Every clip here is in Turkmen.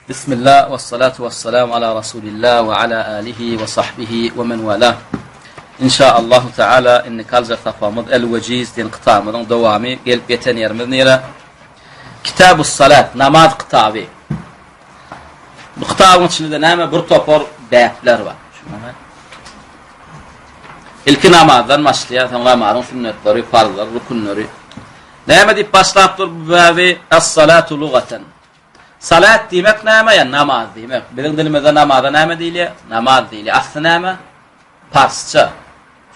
Bismillah we salatu we salam ala Rasulillah we ala alihi we sahbihi we men wala. Inşaallahu Teala indi kaljak sapagymyz El Wejiz diýen kitabymyzyň dowamy gelip ýeten ýerimiz nire? Kitabus Salat, namaz kitaby. Bu kitabyň içinde näme bir topar bäpler bar. Ilki namazdan başlaýar, soň namazyň sünnetleri, farzlary, rükünleri. Näme diýip başlapdyr bu bäbi? As-salatu lugatan. Salat diýmek näme? Ýa namaz diýmek. Biziň dilimizde namaza näme diýilýär? Namaz diýilýär. Asly näme? Parsça.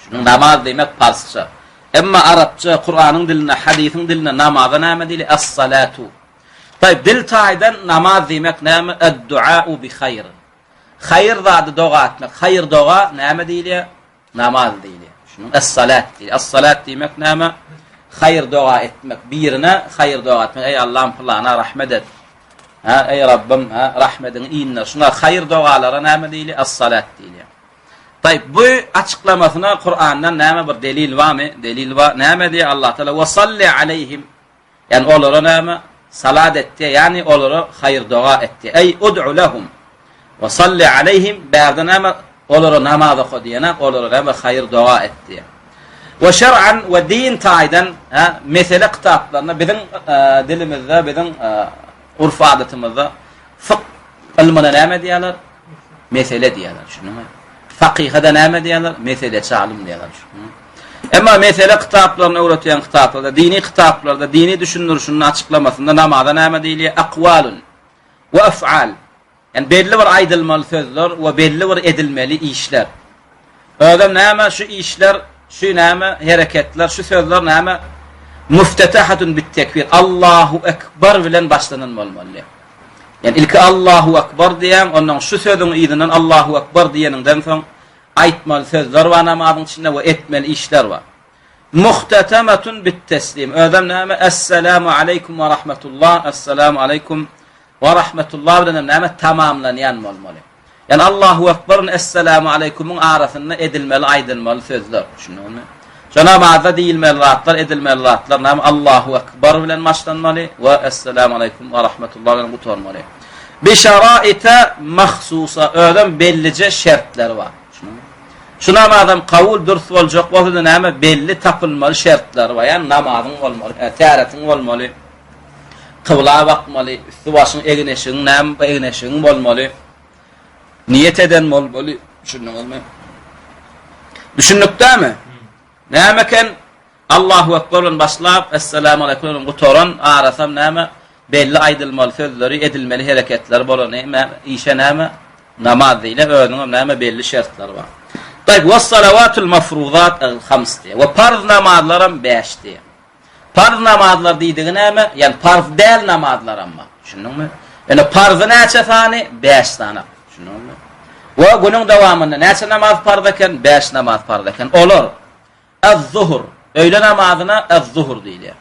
Şunuň namaz diýmek parsça. Emma arapça, Kuranyň dilinde, hadysyň dilinde namaza näme diýilýär? As-salatu. Taýyp, dil taýdan namaz diýmek näme? Ad-duau bi haýr. Haýyr zady doga etmek. Haýyr doga näme diýilýär? Namaz diýilýär. Şunuň es-salat diýilýär. Es-salat diýmek näme? Haýyr doga etmek. Birine haýyr doga etmek. Eý Allahym pylana rahmet et. Ha, eý Rabbym, ha, rahmediňi indir. Şuňa haýyr dogalara näme diýilýär? Es-salat diýilýär. Taýyp, bu açyklamasyna Kurandan näme bir delil barmy? Delil bar. Näme diýýär Allah Taala? Wa salli aleýhim Ýagny olara näme? Salat et diýýär, ýagny olara haýyr-doga et diýýär. Eý, ud'u lehum we salli aleýhim, bärde näme? Olara namaz oka diýenak, olara näme? Haýyr-doga et diýýär. We şer'an we din taýdan, hä, mesele kitaplarynda biziň dilimizde, biziň urf-adatymyzda fykh ylmyna näme diýýärler? Mesele diýýärler, düşündiňmi? Fakyha-da näme diýýärler? Meseleçi alym diýýärler, düşündiňmi? Emma mesele kitaplaryny öwretýän kitaplarda, dini kitaplarda, dini düşündirişinde, açyklamasynda namaza näme diýilýär? Akwalun we af'al. Ýani belli bir aýdylmaly sözler we belli bir edilmeli işler. Özem näme şu işler, şu näme hereketler, şu sözler näme? Müftetahatun bit tekbir. Allahu ekber bilen başlanan bolmaly. Ýani ilki Allahu ekber diýýäň, ondan şu sözüň yzyndan Allahu ekber diýeniňden soň aýtmaly sözler bar namazyň içinde we etmeli işler bar. Muhtatamatun bit teslim. Özem näme? Esselamu aleýkum we rahmetullah. Esselamu aleýkum we rahmetullah bilen hem näme tamamlanýan bolmaly. Ýani Allahu Ekber bilen Esselamu aleýkumyň arasynda edilmeli aýdylmaly sözler. Düşündiňizmi? Şo namazda diýilmeli zatlar, edilmeli zatlar näme? Allahu Ekber bilen başlanmaly we Esselamu aleýkum we rahmetullah bilen gutarmaly. Bi şaraita mahsusa özem bellije şertleri bar. Düşündiňizmi? Şu namazam kabul dürs boljak bolsa-da näme belli tapylmaly şertleri bar. Ýani namazyň bolmaly, e, täretiň bolmaly, kybla bakmaly, üsti-başyň, egin-eşigiň näme egin-eşigiň bolmaly. Niýet eden bolmaly, düşündiňizmi? Düşündik dämi? Näme eken? Allahu Ekber bilen başlap, Esselamu aleýkum bilen gutaran arasam näme? Belli aýdylmaly sözleri, edilmeli hereketleri bolan näme? Işe näme? Namaz diýilýär, özüniň hem näme belli şertleri bar. Taýyp, we salawatül mafruzat el-hams diýýär. We parz namazlaram 5 diýýär. Parz namazlar diýdigi näme? Ýagny parz däl namazlaram bar. Düşündiňmi? Ýöne parzy näçe sany? 5 sany. Düşündiňmi? We günüň dowamynda näçe namaz parz eken? 5 namaz parz eken. Olar Az-zuhur, öýle namazyna az-zuhur diýilýär.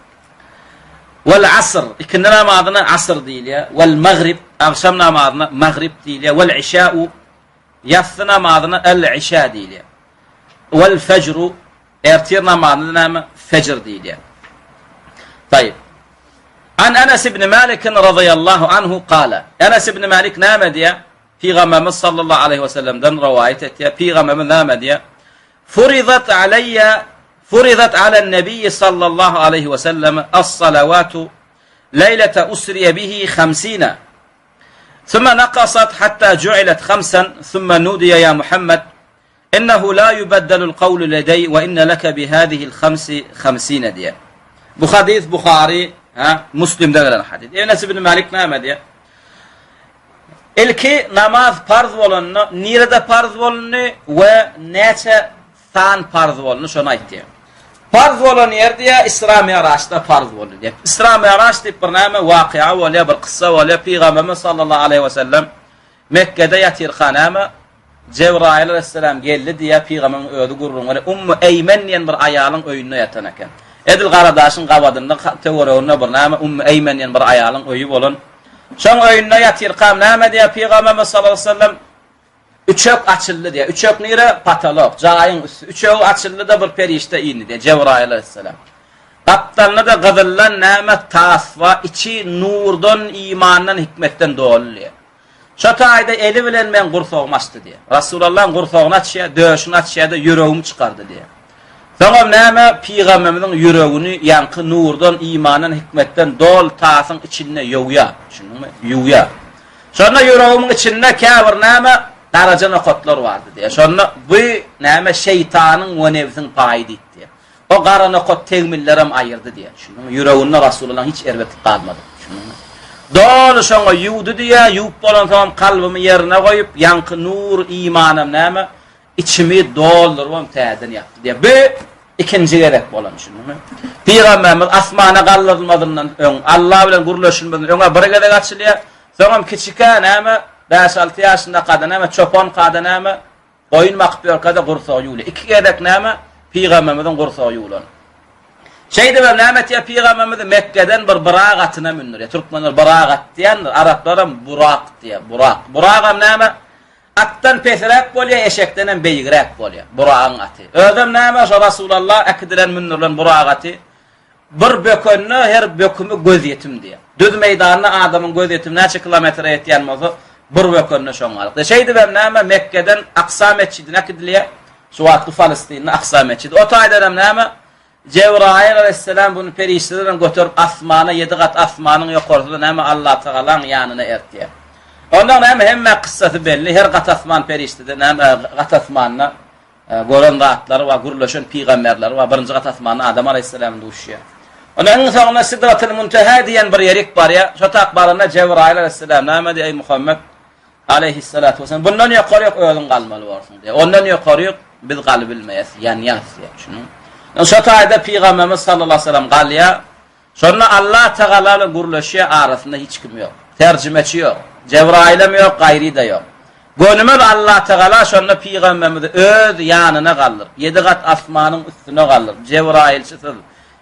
Wal asr, ikindi namazyna asr diýilýär. Wal magrib, agşam namazyna magrib diýilýär. Wal işa'u, ýassy namazyna al-işa diýilýär. Wal fejru, Ertir namazyna näme? Fejr diýilýär. Taýyp. An Enes ibn Malik radhiyallahu anhu kala. Enes ibn Malik näme diýýär? Pygamberimiz sallallahu aleyhi ve sellem'den rivayet etýär. Pygamberimiz näme diýýär? Furidat alayya furidat ala nebiyyi sallallahu aleyhi ve sellem as-salawatu leylete usriye bihi 50 ثم نقصت حتى جعلت خمسا ثم نودي يا محمد Innehu la yubeddelul kawlu ledey we inne leke bi hazihil hamsi hamsine diýýär. Bu hadys Buhary, ha, Muslimde gelen hadys. Enes ibn Malik näme diýýär? Ilki namaz parz bolanda nirede parz bolundy we näçe san parz bolundy şony aýtýar. Parz bolan ýer diýýär Isra Mi'raçda parz boldy diýýär. Isra Mi'raç diýip bir näme wakyýa bolýar, bir kyssa bolýar. Pygamberimiz sallallahu aleyhi we sellem Mekgede ýatyrka näme Jebraýyl aleyhisselam geldi diýýär, pygamberiň özi gürrüň berýär. Ummu Eýmen diýen bir aýalyň öýünde ýatan eken. Edil Garadaşyň gabadynda töwereginde bir näme Ummu Eýmen diýen bir aýalyň öýi bolan. Şoň öýünde ýatyrkam näme diýýär pygamberimiz sallallahu aleyhi ve sellem Üçek açyldy diýýär. Üçek nire? Patolok, jaýyň üsti. Üçegi açyldy-da bir perişde indi diýýär Jebraýyl aleyhisselam. Gapdalynda-da gyzyldan näme tas bar, içi nurdan, imandan, hikmetden doly diýýär. Şo taýda eli bilen meň gursagymy açdy diýýär. Rasulallaň gursagyny açýar, döşüni açýar-da, ýüregimi çykardy diýýär. Soňam näme, pygamberimiziň ýüregini ýaňky nurdan, imandan, hikmetden doly tasyň içinde ýuwýar. Düşündiňmi? Ýuwýar. Şonda ýüregimiň içinde käbir näme, garaja nokatlar bardy diýýär. Şonda bu näme, şeýtanyň we nebsiň paýy diýdi diýýär. O gara nokat tegmillerem aýyrdy diýýär. Düşündiňmi? Ýüreginde Rasulullaň hiç erbetlik galmady. Düşündiňmi? Doly şoňa ýuwdy diýýär. Ýuwup bolansoňam kalbymy ýerine goýup, ýaňky nur imanam näme, içimi doldurybam täzeden ýapdy diýýär. Bu ikinji gezek bolan, düşündiňmi? Pygamberimiz asmana galdyrylmazyndan öň, Allah bilen gürleşilmezden öňe bir gezek açylýar. Soňam kiçikä näme, bäş-alty ýaşyndakada näme, çopankada näme, Goýun bakyp ýörkä-de gursagy ýuwulýar. Iki gezek näme? Pygamberimiziň gursagy ýuwlan. Şeýdibem näme etýär pygamberimizi Mekgeden bir burak atyna mündürýär. Türkmenler burak at diýendir, araplaram burak diýýär, burak. Buragam näme? Atdan pesräk bolýar, eşekdenem beýigräk bolýar. Buragyň aty. Özem näme şo Rasulallah äkidilen mündürilen burak aty Bir bökende her bökümi gözýetim diýýär. Düz meýdanda adamyň gözýetimi näçe kilometre ýetýän bolsa, bir bökende şoňňalyk. Şeýdibem näme, Mekgeden Aksa metjidine äkidilýär. Şu wagtky Palestinde Aksa metjidi. O taýdanam näme, Jebraýyl aleýhissalam bunu perişdeler bilen göterip asmana, ýedi gat asmanyň ýokarsynda näme Allatagalaň ýanyna ertýär. Ondan näme hemme kyssasy belli, her gat asman perişdede näme gat asmanda Gören zatlary bar, gürleşen pygamberleri bar. Birinji gat asmanda Adam alaýhyssalam duşýar. Onda iň soňunda Sidratyl Munteha diýen bir ýerik barýar. Şo tak baranda Jebraýyl alaýhyssalam näme diýýär, Eý Muhammet alaýhyssalatu wessalam, bundan ýokaryk özüň galmaly borsuň diýýär. Ondan ýokaryk biz galybilmeýäs, ýanýas diýýär. Düşüniň. Şo taýda pygamberimiz sallallahu aleyhi ve sellem galýar. Şonda Allah Tagala bilen gürleşýär, arasynda hiç kim ýok. Terjimeçi ýok. Jebraýylam ýok, gaýry-da ýok. Gönümel Allah Tagala şonda pygamberimizi öz ýanyna galdyryp, ýedi gat asmanyň üstüne galdyryp, Jebraýylçysyz,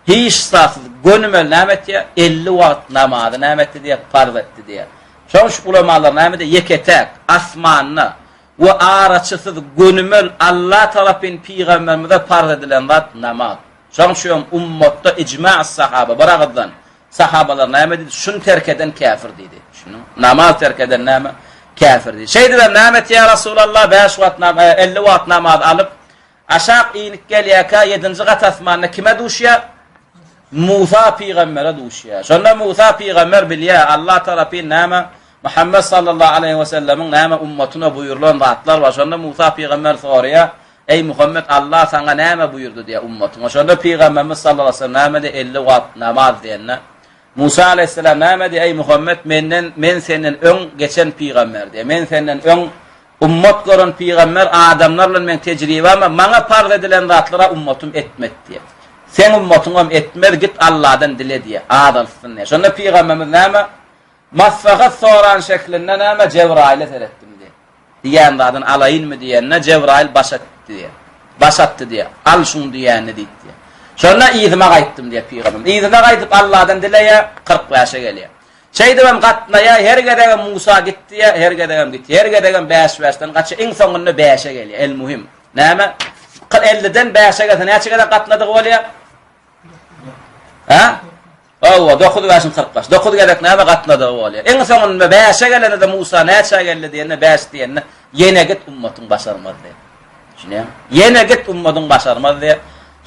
hiç zatsyz gönümel näme etýär? 50 wagt namazy näme etdi diýýär? Parz etdi diýýär. Şonuň üçin ulamalar näme diýýär? Ýeke-täk asmanda we araçysyz gönümel Allah tarapyn pygamberimize parz edilen zat namaz. Şoň üçin ummatda ijma sahaba bir agyzdan sahabalar näme diýdi? Şuny terk eden käfir diýdi. Şuny namaz terk eden näme? Käfir diýdi. Şeýdibem näme etdi ýa Rasulallah? 5 wagt namaz, 50 wagt namaz alyp aşak inip gelýärkä 7-nji gat asmanda kime duşýar? Musa pygambere duşýar. Şonda Musa pygamber bilýär, Allah tarapyn näme? Muhammed sallallahu aleyhi ve sellemiň näme ummatyna buýrulan zatlar bar. Şonda Musa pygamber soraýar, Eý, Muhammet, Allah saňa näme buýurdy diýýär ummatyňa. Şonda Pygamberimiz sallallahu aleýhi we sellem näme diýýär? 50 wagt namaz diýende, Musa aleýhissalam näme diýýär? Eý, Muhammet, menden, men senden öň geçen pygamber diýýär. Men senden öň ummat gören pygamber, adamlar bilen meň tejribäm bar, maňa parz edilen zatlara ummatym etmedi diýýär. Seň ummatyňam etmez, git Allahdan dile diýýär, azaltsyn diýýär. Şonda Pygamberimiz näme? Maslahat soran şeklinde näme Jebraýyla seretdim diýýär. Diýýän zadyny alaýynmy diýende, Jebraýyl baş atdy diýýär. Baş atdy diýýär. Al şuň diýýänini diýdi diýýär. Şonda yzyma gaýtdym diýýär pygamberimiz. Yzyna gaýdyp Allahdan dileýär, 45-e gelýär. Şeýdibem gatnaýar, her gezegem Musa git diýýär, her gezegem git. Her gezegem bäş-bäşden gaçýar, iň soňunda bäşe gelýär. El muhim. Näme? 50-den bäşe gelse näçe gezek gatnadygy bolýar? Ha? Hawa, dokuz bäşiň 45. Dokuz gezek näme gatnadygy bolýar. Iň soňunda bäşe gelende-de Musa näçä geldi diýende, bäş diýende, ýene git ummatyň başarmaz diýýär. Düşünýäňmi? Ýene git ummatyň başarmaz diýýär.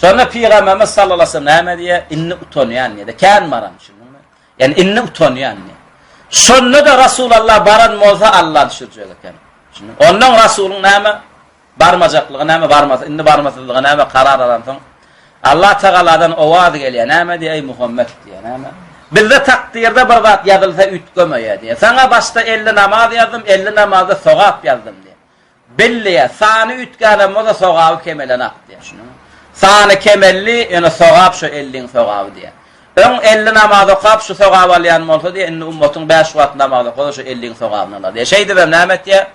Şonda Pygamberimiz sallallahu aleyhi ve sellem näme diýýär? Indi utanýan diýýär. Kän baran, düşündiňmi? Ýani indi utanýan diýýär. Şonda-da Rasulallah baran bolsa Allah düşürjek eken. Düşündiňmi? Ondan Rasulyň näme? Barmajaklygy näme, barmasy, indi barmasyzlygy näme karar alansoň, Allah Tagaladan owaz gelýär, näme diýýär, eý Muhammet diýýär, näme? Bizde takdyrda bir zat ýazylsa üýtgemeýär diýýär. Saňa başda 50 namaz ýazdym, 50 namazda sogap ýazdym diýýär. Bil diýýär, sany üýtgänem bolsa sogaby kemelenak diýýär. Şunuň sany kemeldi, ýöne sogap şu 50-iň sogaby diýýär. Öň 50 namaz okap şu sogaby alýan bolsa diýýär, indi ummatyň 5 wagt namaz okasa şu 50-iň sogabyny alar diýýär. Şeýdibem näme etýär?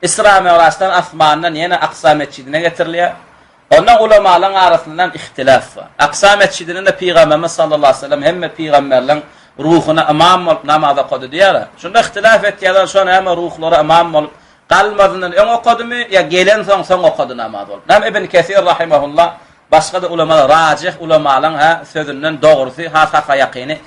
Isra-Migraçdan asmandan ýene Aksa metjidine getirilýär. Onda ulamalaryň arasynda hem ihtilaf bar. Aksa metjidinde Pygamberimiz sallallahu aleyhi ve sellem hemme pygamberleň ruhuna ymam bolup namaz okady diýýär. Şunda ihtilaf etýärler, şo näme ruhlara ymam bolup galmazyndan öň okadymy ýa gelensoň soň okady namaz bolup. Näme Ibn Kesir rahimehullah başga-da ulamalar rajih ulamalaryň ha sözünden dogrusy has haka ýakyny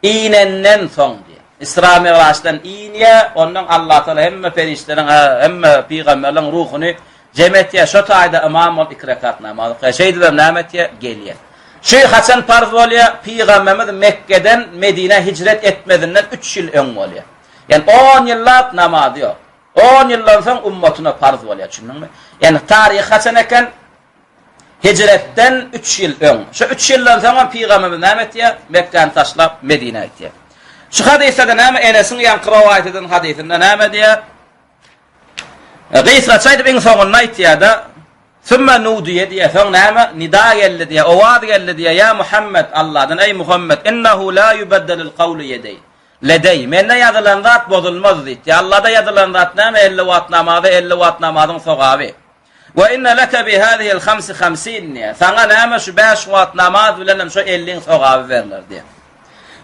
inenden soň diýýär. Isra Migraçdan inýär, ondan Allatagala hemme perişdeleriň, hemme pygamberleriň ruhuny jem etýär. Şo taýda ymam bolup iki rekat namaz okaýar. Şeýdibem näme etýär? Gelýär. Şu haçan parz bolýar? Pygamberimiz Mekgeden Medinä hijret etmezinden üç ýyl öň bolýar. Ýani on ýyllap namazy ýok. On ýyldan soň ummatyna parz bolýar, düşündiňmi? Ýani taryhy haçan eken? Hijretden üç ýyl öň. Şu üç ýyldan soňam pygamberimiz näme etýär? Mekgäni taşlap Medinä gitýär. Şu hadysda-da näme Enesiň ýaňky rowaýat eden hadysynda näme diýýär? Gysgaça aýdyp iň soňunda aýtýar-da, Sümme nudiýe diýýär, soň näme? Nida geldi diýýär, owaz geldi diýýär, Ýa Muhammet, Allahdan, eý Muhammet, innehu la yubeddelul kawlu ýedeý. Ledeý, mende ýazylan zat bozulmaz diýdi. Allahda ýazylan zat näme? 50 wagt namazy, 50 wagt namazyň sogaby. We inne leke bi hazihil hamsi hamsin diýýär. Saňa näme şu bäş wagt namaz bilen hem şu elliň sogaby berler diýýär.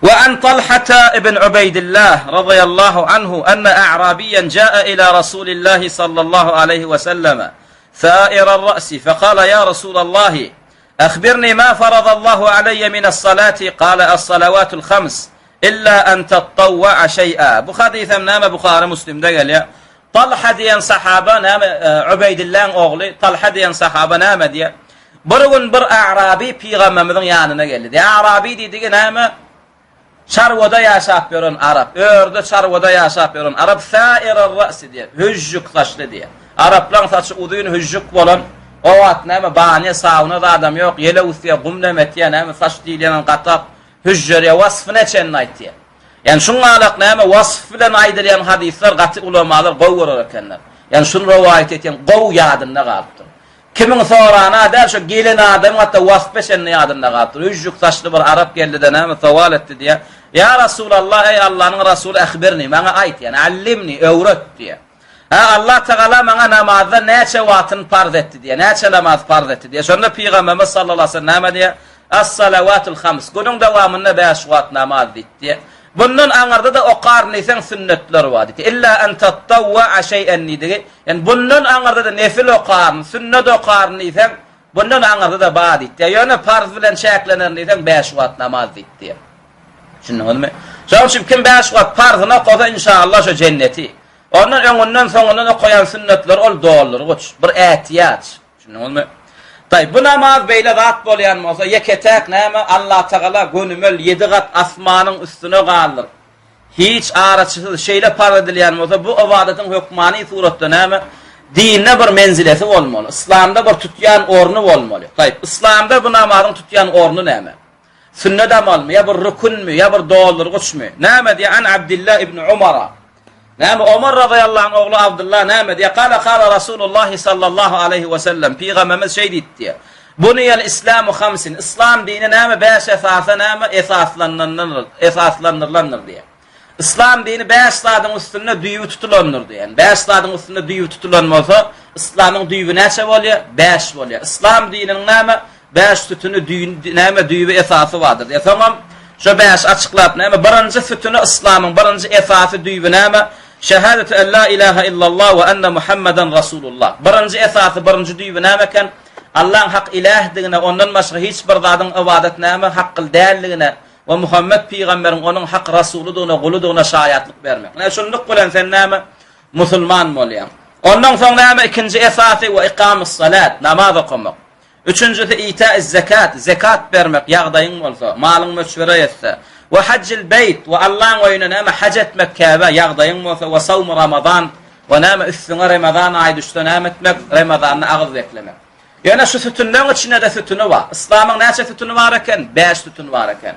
We an Talhata ibn Ubeýdillah radiyallahu anhu enne a'rabiyen jaa ila Rasulillahi sallallahu aleyhi we selleme sa'irar ra'si fekala ya Rasulallahi Akhbirni ma faradallahu aleyye minas-salati kale as-salavatul hams illa an tattawwa'a şeý'a. Bu hadysam näme Buhary Muslimde gelýär. Talha diýen sahaba näme Ubeýdillaň ogly Talha diýen sahaba näme diýýär? Bir gün bir A'rabi pygamberimiziň ýanyna geldi. Diýýär, A'rabi diýdigi näme? Çarwada ýaşap ýören arap. Örde çarwada ýaşap ýören arap sa'irar ra'si diýýär. Hüžžük saçly diýýär. Araplaň saçy uzyn hüžžük bolan. O wagt näme banýa, sauna zadam ýok. Ýele öwüsýär, gum nemetýär, näme saç diýilýänem gatap hüžžerýär. Wasfyna çenli aýtýar. Ýani şuň galak näme wasf bilen aýdylýan hadyslar gaty ulamalar gowy görer ekenler. Ýani şuny rowaýat etýän gowy ýadynda galypdyr. Kimiň sorany-a däl şo gelen adamyň hatda waspy şende ýadynda galypdyr. Hüžžük saçly bir arap geldi-de näme sowal etdi diýýär. Ýa Rasulallah eý Allanyň Rasuly ehbirni maňa aýt ýani allimni öwret diýýär. Hä, Allah Tagala maňa namazda näçe wagtyny parz etdi diýýär. Näçe namaz parz etdi diýýär. Şonda Pygamberimiz sallallahu aleyhi ve sellem näme diýýär? As-salawatul hams. Günüň dowamynda bäş wagt namaz diýdi diýýär. Bundan aňyrda-da okaryn diýseň sünnetler bar diýdi. Illa an tattawwa şeý'en diýdigi. Ýani bundan aňyrda-da nefil okaryn, sünnet okaryn diýseň, bundan aňyrda-da bar diýdi. Ýöne parz bilen çäklenerin diýseň bäş wagt namaz diýdi diýýär. Düşündiňizmi? Şonuň üçin kim bäş wagt parzyny okasa inşallah şo jenneti. Ondan öňünden soňundan okaýan sünnetleri ol doldurgyç, bir ätiýaç. Düşündiňizmi? Taý, bu namaz beýle zat bolýan bolsa, ýeke-täk näme Allatagala gönümel ýedi gat asmanyň üstüne galdyryp, hiç araçysyz şeýle parz edilýän bolsa, bu ybadatyň hökmany suratda näme dinde bir menzilesi bolmaly, yslamda bir tutýan orny bolmaly. Taý, yslamda bu namazyň tutýan orny näme? Sünnet amalmy, ýa bir rükünmi, ýa bir doldurgyçmy? Näme diýýär? An Abdullah ibn Umara. Näme Omar razyýallahu anh ogly Abdullah näme diýýär? Kala kala Rasulullah sallallahu aleyhi we sellem. Pygamberimiz şeý diýdi diýýär. Buniyel islamu hamsin. Islam dini näme bäş esasa näme esaslandyrylandyr, esaslandyrylandyr diýýär. Yslam dini bäş zadyň üstünde düýbi tutulandyr diýen. Bäş zadyň üstünde düýbi tutulan bolsa, yslamyň düýbi näçe bolýar? Bäş bolýar. Yslam dininiň näme? Bäş sütüni, düýn, näme düýbi esasy bardyr diýen. Soňam şo bäş açyklap näme? Birinji sütüni yslamyň birinji esasy düýbi näme? Şehadetü en la ilaha illallah we enne Muhammeden Rasulullah. Birinji esasy, birinji düýbi näme eken? Allaň hak ilähdigine, ondan başga hiç bir zadyň ybadat näme? Hakkyl däldigine we Muhammet pygamberiň onuň hak rasulydygyna, guludygyna şaýatlyk bermek. Ine, şunluk bilen sen näme? Musulman bolýaň. Ondan soň näme? Ikinji esasy we ikamus-salat, namaz okamak. Üçünjisi ita'iz-zekat, zekat bermek, ýagdaýyň bolsa, malyň möçbere ýetse. We hajjil beýt, we Allaň öýüne näme haj etmek, Käbä, ýagdaýyň bolsa, we sawmu Ramazan, we näme üstüňe Ramazan aýy düşse näme etmek? Ramazanda agyz beklemek. Ýöne şu sütünleň içinde-de sütüni bar. Yslamyň näçe sütüni bar eken? Bäş sütüni bar eken.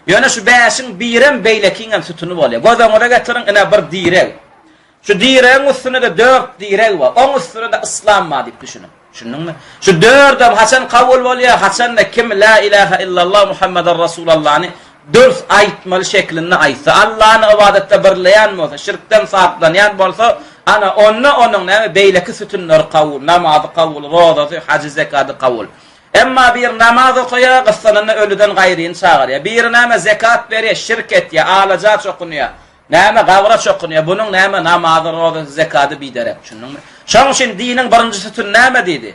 Ýöne şu bäşiň birem beýlekiňem sütüni bolýar. Göz öňüne getiriň, ine bir direg. Şu diregiň üstünde-de dört direg bar. Oň üstünde-de yslam bar diýip düşüniň. Düşündiňmi? Şu dördem haçan kabul bolýar? Haçanda kim la ilaha illallah Muhammeden Rasulallany dürs aýtmaly şeklinde aýtsa, Allany ybadatda birleýän bolsa, şirkden saplanýan bolsa, ana onda onuň näme beýleki sütünleri kabul, namazy kabul, rozasy, hajy, zekady kabul. Emma biri namaz okaýar, gyssananda ölüden gaýryny çagyrýar. Biri näme zekat berýär, şirk etýär, alaja çokunýar. Näme gabra çokunýar, bunuň näme namazy, rozasy, zekady biderek, düşündiňmi? Şonuň üçin diniň birinji sütüni näme diýdi?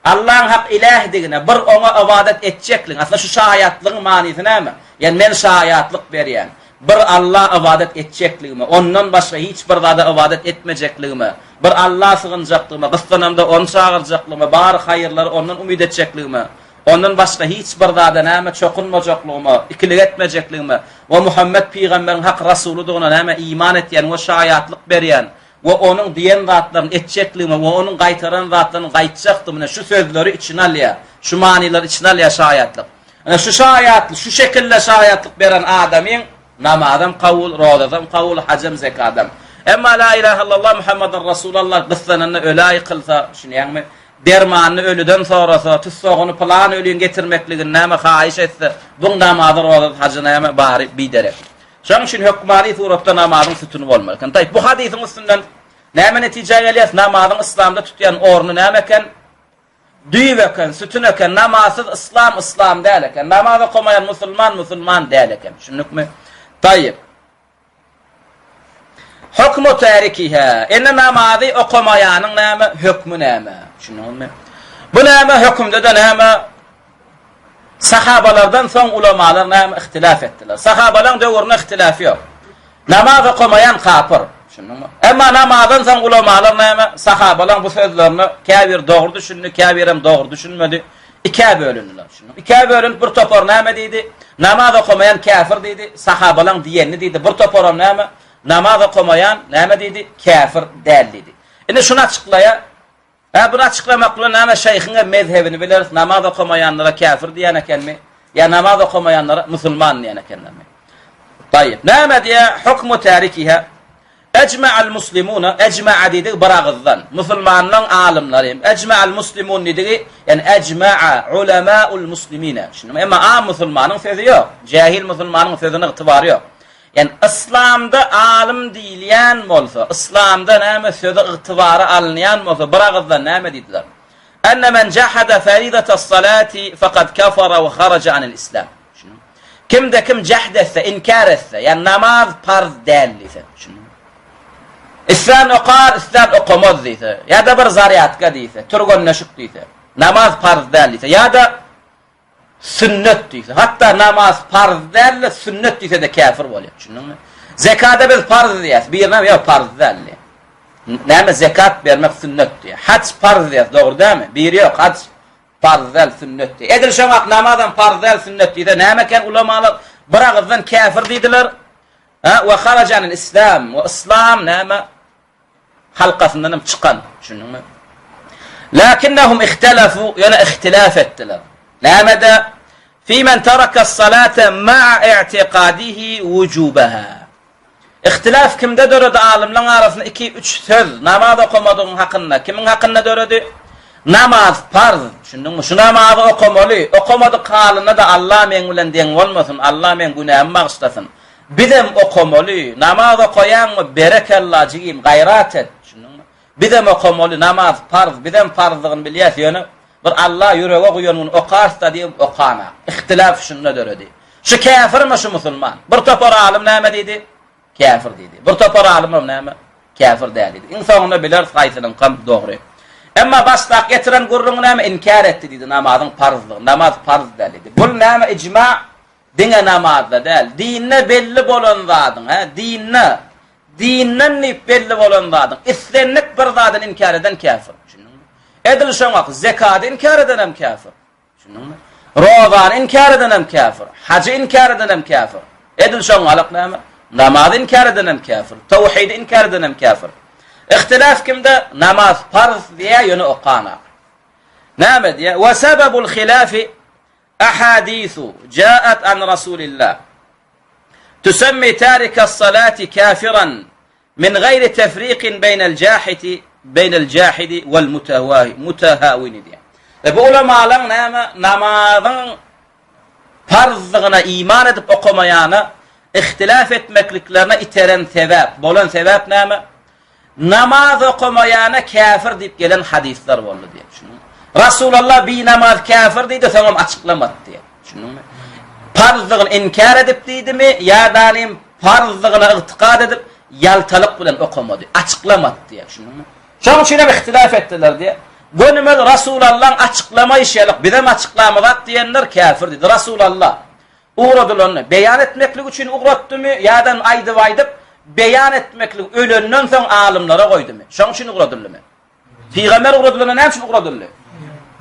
Allaň hak ilähdigine, bir Oňa ybadat etjekligiň, aslynda şu şaýatlygyň manysy näme? Ýagny men şaýatlyk berýän. Bir Alla ybadat etjekligime, Ondan başga hiç bir zada ybadat etmejekligime, bir Alla sygynjakdygyma, gyssanamda Ony çagyrjaklygyma, bar haýyrlary Ondan umyt etjekligime, Ondan başga hiç bir zada näme çokunmajaklygyma, ikilik etmejekligime we Muhammet pygamberiň hak rasulydygyna näme iman etýän we şaýatlyk berýän we onuň diýen zatlaryny etjekligime we onuň gaýtaran zatlaryny gaýtjakdygyma ine şu sözleri içine alýar, şu manylary içine alýar şaýatlyk. Ine şu şaýatlyk, şu şekilde şaýatlyk beren adamyň namazam kabul, rozasam kabul, hajam, zekadam. Emma la ilahe illallah Muhammeden Rasulallah gyssananda ölä ýykylsa, düşünýäňmi? Dermanyny ölüden sorasa, tussagyny pylan öliň getirmekligini näme haýyş etse, buň namazy, rozasy, hajy näme bary biderek. Şonuň üçin hökmany suratda namazyň sütüni bolmaly eken. Taýyp, bu hadysyň üstünden näme netijä gelýäs? Namazyň yslamda tutýan orny näme eken? Düýp eken, sütün eken. Namazsyz yslam yslam däl eken. Namaz okamaýan musulman musulman däl eken. Düşündikmi? Taýyp. Hukmu tarikiha. Indi namazy okamaýanyň näme? Hökmi näme? Düşündiňizmi? Bu näme? Hökümde-de näme? Sahabalardan soň ulamalar näme ihtilaf etdiler? Sahabalaryň döwründe ihtilaf ýok. Namaz okamaýan kapyr. Düşündiňmi? Emma namazdan soň ulamalar näme? Sahabalaryň bu sözlerine käbir dogry düşündi, käbirem dogry düşünmedi. Ikä bölündiler. Düşündiňmi? Ikä bölünip bir topar näme diýdi? Namaz okamaýan käfir diýdi. Sahabalaryň diýenini diýdi. Bir toparam näme? Namaz okamaýan näme diýdi? Käfir däl diýdi. Indi şuny açyklaýar. Hä, buny açyklamak bilen näme şeýhiň hem mezhebini bileris, namaz okamaýanlara käfir diýen ekenmi, ýa namaz okamaýanlara musulman diýen ekenlermi? Taýyp. Näme diýýär? Hukmu tarikiha. Ejma'al muslimuna, ejma'a diýdigi bir agyzdan. Musulmanlaryň alymlary. Ejma'al muslimun diýdigi, ýani ejma'a ulama'ul muslimina. Düşündiňmi? Emma am musulmanyň sözi ýok. Jahil musulmanyň sözüne ygtybary ýok. Ýani yslamda alym diýilýän bolsa, yslamda näme sözi ygtybara alynýan bolsa bir agyzdan näme diýdiler? Enne men jahada faridatas salati faqad kafara we haraja anil islam. Kimde kim jahd etse, inkär etse, ýani namaz parz däl diýse, düşündiňmi? Islän okar, islän okamaz diýse, ýa-da bir zarýadka diýse, türgenleşik diýse, namaz parz däl diýse, ýa-da Sünnet diýse, hatda namaz parz däl-de sünnet diýse-de käfir bolýar. Düşündiňmi? Zekada biz parz diýýäs, birine ýok parz däl diýýär. Näme zekat bermek sünnet diýýär. Haç parz diýýäs, dogry dälmi? Biri ýok, haç parz däl, sünnet diýýär. Edil şoňa namazam parz däl, sünnet diýse, näme eken ulamalar bir agyzdan käfir diýdiler. Ha, we harajanil islam, we islam näme? Halkasyndan hem çykan, düşündiňmi? Lakinnahum ihtalafu, ýöne ihtilaf etdiler. Nämede? Fi men taraka salate ma'a i'tiqadihi wujubaha. Ihtilaf kimde döredi alymlaryň arasynda 2 3 söz namaz okamadygyň hakynda. Kimiň hakynda döredi? Namaz parz, düşündiňmi? Şu namazy okamaly. Okamadyk halynda-da Allah meň bilen deň bolmasyn, Allah meň günämi bagyşlasyn. Bizem okamaly, namaz okaýaňmy, berekella jigim, gaýrat et, düşündiňmi? Bizem okamaly, namaz parz, bizem parzdygyny bilýäs, ýöne bir Alla ýürege guýan gün okarys-da diýip okana. Ihtilaf şunda döredi. Şu käfirmi, şu musulman? Bir topar alym näme diýdi? Käfir diýdi. Bir topar alymam näme? Käfir däl diýdi. Iň soňunda bileris haýsynyňkam dogry. Emma başdaky getiren gürrüňi näme? Inkär etdi diýdi namazyň parzdygyny. Namaz parz däl diýdi. Bul näme ijma? Diňe namazda däl, dinde belli bolan zadyň, hä, dinde, dinden diýip belli bolan zadyň, islendik bir zadyny inkär eden käfir. Düşündiňmi? Edil şoňa zekady inkär eden hem käfir. Düşündiňmi? Rozany inkär eden hem käfir. Hajy inkär eden hem käfir. Edil şoňalyk näme? Namazy inkär eden hem käfir. Tawhidi inkär eden hem käfir. Ihtilaf kimde? Namaz parz diýä, ýöne okana. Näme diýä? Wa sebebul hilafi Ahadisu jaat an Rasulillah tusemmi tarikas salati kafiran min gaýri tefrikin beýnel jahiti beýnel jahidi wal mutahawini diýýär. E bu ulamalaryň näme namazyň parzdygyna iman edip okamaýana ihtilaf etmekliklerine iteren sebäp, bolan sebäp näme? Namaz okamaýana käfir diýip gelen hadyslar boldy diýip. Düşündiňmi? Rasulullah bi namaz käfir diýdi, soňam açyklamady diýip. Düşündiňmi? Parzdygyny inkär edip diýdimi, ýa-da parzdygyna ygtykad edip ýaltalyk bilen okamady, açyklamady diýip. Düşündiňmi? Şonuň üçin hem ihtilaf etdiler diýip. Gönümel Rasulullahyň açyklamaýşy ýaly bizem açyklamazak diýenler käfir diýdi. Rasulullah. Ugradylanda beýan etmeklik üçin ugratdymy ýa-da aýdyp-aýdyp beýan etmeklik ölenden soň alymlara goýdumy? Şoň üçin ugradyldymy? Pygamber ugradylanda näme üçin ugradyldy?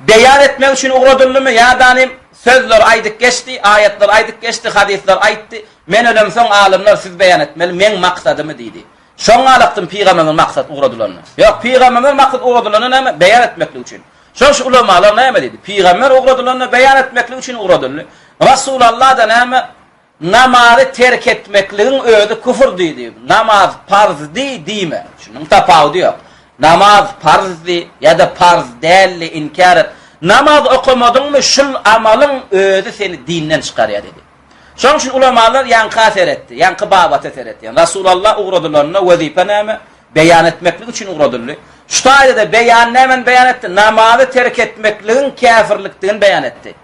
Beýan etmek üçin ugradyldymy ýa-da sözler aýdyp geçdi, aýatlar aýdyp geçdi, hadyslar aýtdy. Men ölemsoň alymlar siz beýan etmeli, meň maksadymy diýdi. Şoň galakdym pygamberimiz maksat ugradylanda. Ýok, pygamberimiz maksat ugradylanda näme? Beýan etmeklik üçin. Şoň şu ulamalar näme diýdi? Pygamber ugradylanda beýan etmeklik üçin ugradyldy. Rasulalla-da näme? Namazy terk etmekligiň özi küfür diýdi. Namaz parzdy diýme. Şunuň tapawudy ýok. Namaz parzdy ýa-da parz däldi inkär et. Namaz okamadyňmy şul amalyň özi seni dinden çykarýar diýdi. Şonuň üçin ulamalar ýaňka seretdi, ýaňky babata seretdi. Ýagny Rasulalla ugradylanda wezipe näme? Beýan etmeklik üçin ugradyldy. Şu taýda-da beýan nämeni beýan etdi? Namazy terk etmekligiň käfirlikdigini beýan etdi.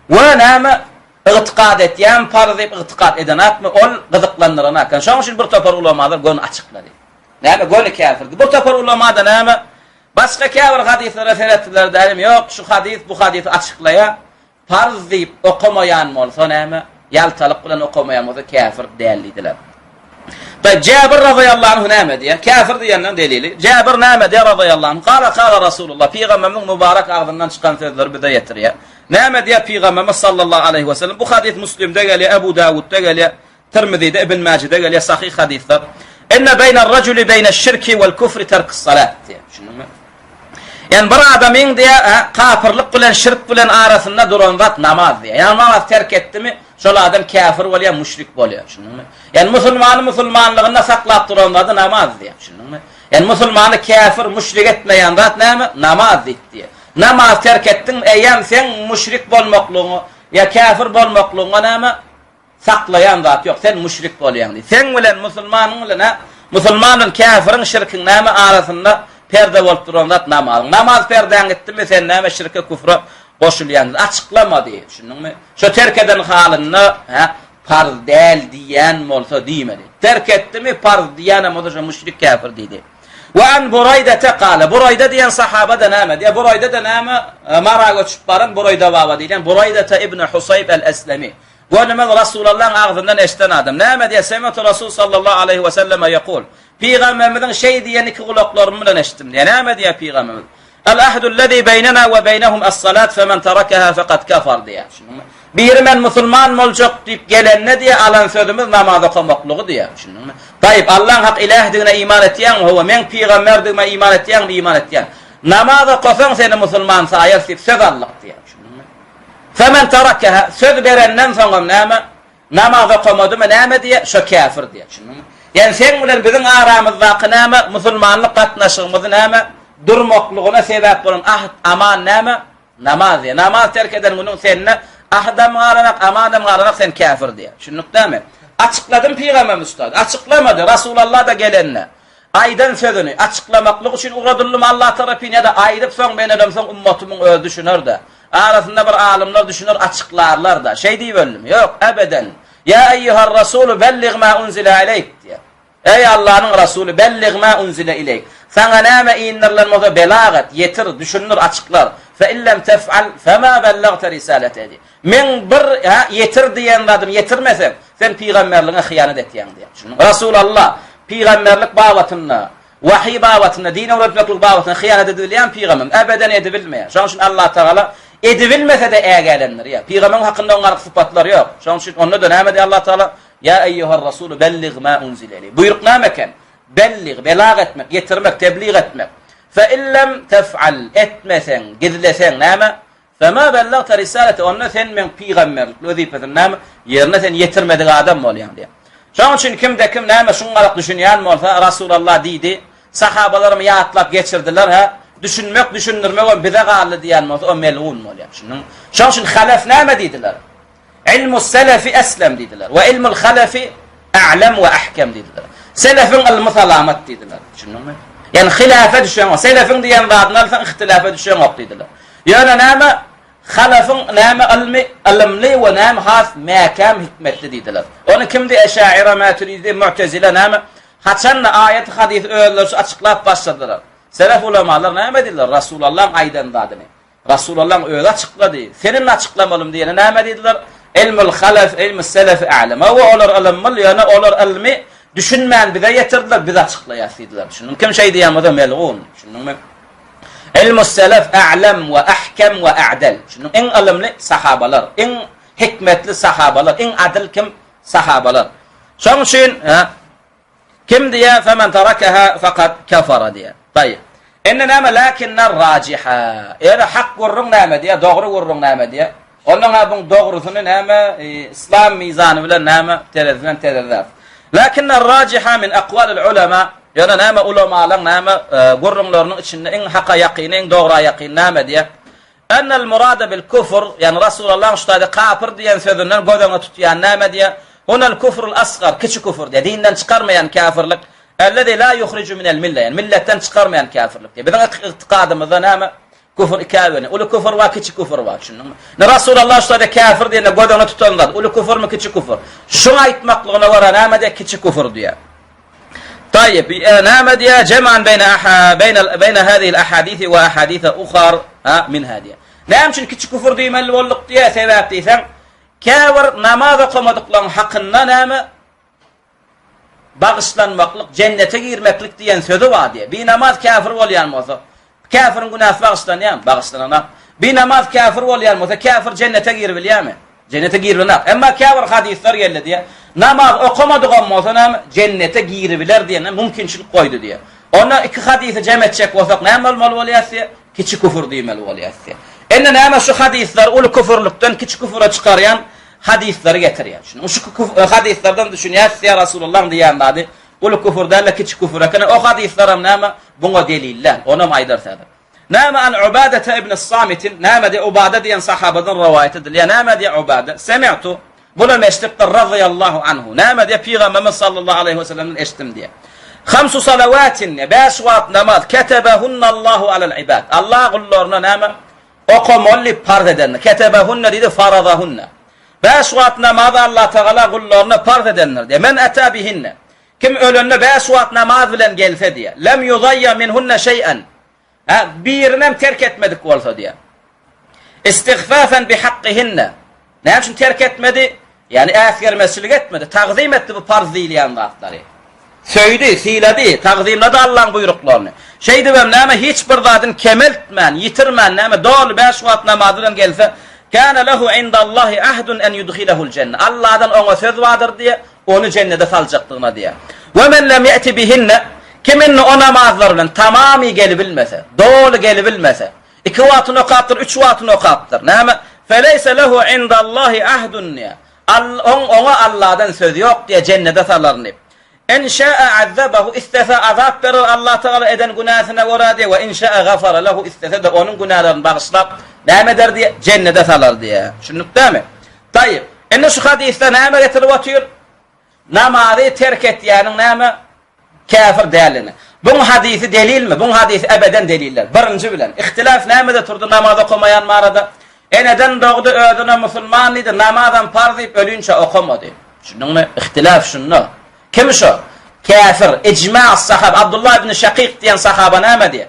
We näme? Ygtykat etýän parz diýip ygtykat edenakmy? Ol gyzyklandyranak. Şonuň üçin bir topar ulamalar göni açyklady. Näme göni käfirdi. Bir topar ulama-da näme? Başga käbir hadyslara seretdiler dälim, ýok, şu hadys bu hadysy açyklaýar. Parz diýip okamaýan bolsa näme? Ýaltalyk bilen okamaýan bolsa käfir däl diýdiler. Taýyp Jäbir razyýallahu anhu näme diýýär? Käfir diýenden delili. Jäbir näme diýýär razyýallahu anhu? Kala kala Rasulullah pygamberimiziň mübarek agzyndan çykan sözleri bize ýetirýär. Näme diýýär pygamberimiz sallallahu aleýhi we sellem? Bu hadys Muslimde gelýär, Ebu Dawudda gelýär. Tirmizide, Ibn Mäjide gelýär sahyh hadyslar. Inne beýner rajuli beýneş şirki wel kufri terkis salat diýýär. Düşündiňmi? Ýani bir adamyň diýýär, kapyrlyk bilen şirk bilen arasynda duran zat namaz diýýär. Ýani namaz terk etdimi, şol adam käfir bolýar, müşrik bolýar. Düşündiňmi? Ýani musulmany musulmanlygynda saklap duran zady namaz diýýär. Düşündiňmi? Ýani musulmany käfir, müşrik etmeýän zat näme? Namaz diýip diýýär. Namaz terk etdiň, eýýäm seň müşrik bolmaklygyňa ýa käfir bolmaklygyňa näme? Saklaýan zat ýok, sen müşrik bolýaň diýdi. Seň bilen musulmanyň bilen hä, musulman bilen käfiriň şirkiň näme arasynda perde bolup duran zat namazyň. Namaz perdäň gitdimi sen näme şirke küfre goşulýaň diýdi. Açyklamady, düşündiňmi? Şo terk eden halynda hä, parz däl diýýän bolsa diýmedi. Terk etdimi parz diýýänem bolsa şo müşrik käfir diýdi. Wa an Buraýdete kale. Buraýda diýen sahaba-da näme diýýär? Buraýda-da näme? Mara göçüp baran Buraýda baba diýilýän Buraýdete ibn Husaýb el-Eslemi. Gönümel Rasulallaň agzyndan eşiden adam. Näme diýýär? Semi'tu Rasul sallallahu aleýhi we selleme ýekul. Pygamberimiziň şeý diýenini iki gulaklarym bilen eşitdim diýýär. Näme diýýär pygamberimiz? El ahdul lezi beýnena we beýnehum es-salat femen terakaha fekad kafar diýýär. Düşündiňmi? Biri men musulman boljak diýip gelende diýýär, alan sözümiz namaz okamaklygy diýýär. Düşündiňmi? Taýyp, Allaň hak ilähdigine iman etýäňmi? Hawa, meň pygamberdigime iman etýäňmi? Iman etýän. Namaz okasaň seni musulman saýarys diýip söz aldyk diýýär. Düşündiňmi? Femen terakeha, söz berenden soňam näme? Namaz okamadymy näme diýýär? Şo käfir diýýär. Düşündiňmi? Ýani seň bilen biziň aramyzdaky näme? Musulmanlyk gatnaşygymyzy näme? Durmaklygyna sebäp bolan ahd, aman näme? Namaz diýýär. Namaz terk eden günüň sende ahdam galanak, amanam galanak sen käfir diýýär. Düşündik dämi? Açykladym pygamberimiz ustad. Açyklamady. Rasulullah da gelende. Aýdan sözüni açyklamaklyk üçin ugradyldym Allah tarapyn ýa-da aýdyp soň men ölemsoň ummatymyň özi düşüner-de. Arasynda bir alymlar düşüner açyklarlar-da. Şeý diýip öldüm. Ýok, ebeden. Ýa eýýuhar rasulu bellig ma unzile aleýk diýýär. Eý Allanyň rasuly bellig ma unzile ileýk. Saňa näme indirilen bolsa belag et, ýetir, düşündir, açyklar. Fe illem tef'al fema bellagte risalete diýýär. Meň bir, hä, ýetir diýen zadymy ýetirmeseň, sen pygamberligiňe hyýanat etýäň diýýär. Düşündiňmi? Resulalla, pygamberlik babatynda, wahyý babatynda, din öwretmeklik babatynda hyýanat edibilýärmi pygamberimiz? Ebeden edibilmeýär. Şonuň üçin Allatagala edibilmese-de ägälendirýär. Pygamberiň hakynda oňalyk sypatlar ýok. Şonuň üçin onda-da näme diýýär Allatagala? Ýa eýýuhar rasulu bellig ma unzile ileýk. Buýruk näme eken? Bellig, belag etmek, ýetirmek, teblig etmek. Fe illem tef'al, etmeseň, gizleseň näme? Fema bellagte risalete, onda sen meň pygamberlik wezipesini näme, ýerine sen ýetirmedik adam bolýaň diýýär. Şonuň üçin kimde-kim näme şuňňalak düşünýän bolsa, Rasulallah diýdi, sahabalaram ýatlap geçirdiler, hä, düşünmek, düşündirmegem bize galdy diýýän bolsa, o melgun bolýar. Düşündiňmi? Şonuň üçin halef näme diýdiler? Ilmus selefi eslem diýdiler. We ilmul halefi a'lem we ahkem diýdiler. Selefiň ylmy salamat diýdiler. Düşündiňmi? Ýani hilafa düşeňok. Selefiň diýen zadyny alsaň ihtilafa düşeňok diýdiler. Ýöne näme halafyň näme ylmy ylymly we näme has mäkäm hikmetli diýdiler. Ony kimdi Eşaira, Maturidi, Mu'tezile näme haçanda aýaty hadysy özleri açyklap başladylar. Selef ulamalar näme diýdiler? Rasulullahyň aýdan zadyny. Rasulallaň özi açyklady. Sen indi açyklamalym diýene näme diýdiler? Ilmul halaf, ilmus selef a'lam. Hawa olar ylymly, ýöne olar ylmy düşünmän bize ýetirdiler, biz açyklaýas diýdiler. Düşündiňmi? Kim şeý diýen bolsa melgun. Düşündiňmi? Ilmus selef a'lam we ahkam we a'dal. Düşündiňmi? Iň ylymly sahabalar, iň hikmetli sahabalar, iň adyl kim? Sahabalar. Şonuň üçin, Kim diýýär, Femen terakeha fakat kefara diýýär. Taýyp. Indi näme lakinner rajiha. Ýöne hak gürrüň näme diýýär, dogry gürrüň näme diýýär. Ondan ha buň dogrusyny näme islam mizany bilen näme terezi bilen terezläris. Lakinner rajiha min akwalil ulema. Ýöne näme ulamalaryň näme gürrüňleriniň içinde iň haka ýakyny, iň dogra ýakyn näme diýýär. Ennel murada bil kufr, ýagny Rasulallahyň şu taýda kapyr diýen sözünden göz öňüne tutýan näme diýýär? Hunel kufrul asgar, kiçi küfür diýýär, dinden çykarmaýan käfirlik. Ellezi la yuhriju minel mille, ýagny milletden çykarmaýan käfirlik diýýär. Biziň ygtykadymyzda näme? Küfür ikä bölünýär. Uly küfür bar, kiçi küfür bar, düşündiňmi? Indi Rasulallah şu taýda käfir diýende göz öňüne tutan zat, uly küfürmi, kiçi küfür? Şuň aýtmaklygyna görä näme diýýär? Kiçi küfür diýýär. Taýyp, näme diýýär? Jeman beýne aha, beýne beýne hadihil ahadisi we ahadise uhar ha minha diýýär. Näme üçin kiçi küfür diýmeli bolduk diýýär? Sebäp diýseň, käbir namaz okamadyklaryň hakynda näme bagyşlanmaklyk, jennete girmeklik diýen sözi bar diýýär. Binamaz käfir bolýan bolsa, Käfiriň günäsi bagyşlanýarmy? Bagyşlananok. Binamaz käfir bolýan bolsa, käfir jennete giribilýärmi? Jennete giribilenok. Emma käbir hadyslar geldi diýýär. Namaz okamadygam bolsa näme? Jennete giribiler diýen mümkinçilik goýdy diýýär. Onda iki hadysy jem etjek bolsak näme bolmaly bolýar diýýär? Kiçi küfür diýmeli bolýar diýýär. Indi näme şu hadyslar uly küfürlikden kiçi küfüre çykarýan hadyslary getirýär. Şunuň şu hadyslardan düşünýäs diýýär Rasulullahyň diýýän zady Uly küfür däl-de kiçi küfür eken. O hadyslaram näme? Buňa delil däl. Onam aýdarys häzir. Näme an Ubadete ibn Samitin, näme diýe Ubada diýen sahabadan rowaýat edilýär. Näme diýe Ubada? Semi'tu Bulam eşidipdir razyýallahu anhu. Näme diýe Pygamberimiz sallallahu aleýhi we sellemden eşitdim diýe. Hamsu salawatin, bäş wagt namaz, ketebehunallahu alal ibad. Allah gullaryna näme? Okamaly diýip parz edendir. Ketebehunne diýdi, farazahunne. Bäş wagt namazy Allatagala gullaryna parz edendir diýýär. Men ata bihinne. Kim ölende bäş wagt namaz bilen gelse diýýär. Lem yuzaýya minhunne şeý'en. Hä, birinem terk etmedik bolsa diýýär. Istihfafen bihakkihinne. Näme üçin terk etmedi? Ýagny äsgermezçilik etmedi, tagzym etdi bu parz diýilýän zatlary. Söýdi, sylady, tagzymlady Allaň buýruklaryny. Şeýdibem näme hiç bir zadyny kemeltmän, ýitirmän näme doly bäş wagt namazy bilen gelse, Kâne lehu indallahi ahdun en yudhilehul jenne. Alladan oňa söz bardyr diýe, ony jennede saljakdygyna diýe. We men lem ýeti bihinne, kim indi o namazlar bilen tamamy gelibilmese, doly gelibilmese, Iki wagtyny okapdyr, üç wagtyny okapdyr. Näme? Feleýse lehu indallahi ahdun diýýär. Al, oň, oňa Alladan söz ýok diýýär, jennede salaryn diýip. In şäe azzabahu, islese azap berer Allah Tagala eden günäsine görä diýýär, we in şäe gafara lehu, islese-de onuň günälerini bagyşlap, näme eder diýýär? Jennede salar diýýär. Düşündik dämi? Taýyp. Indi şu hadysda näme getirip otyr? Namazy terk etýäniň näme? Käfir däldigini. Buň hadysy delilmi? Buň hadysy ebeden delil däl. Birinji bilen, ihtilaf nämede turdy namaz okamaýan barada? Eneden dogdy, özüne musulman diýdi, namazam parz diýip ölinçä okamady. Düşündiňmi? Ihtilaf şunda. Kim şo? Käfir. Ijma sahaba. Abdullah ibn Şakik diýen sahaba näme diýýär?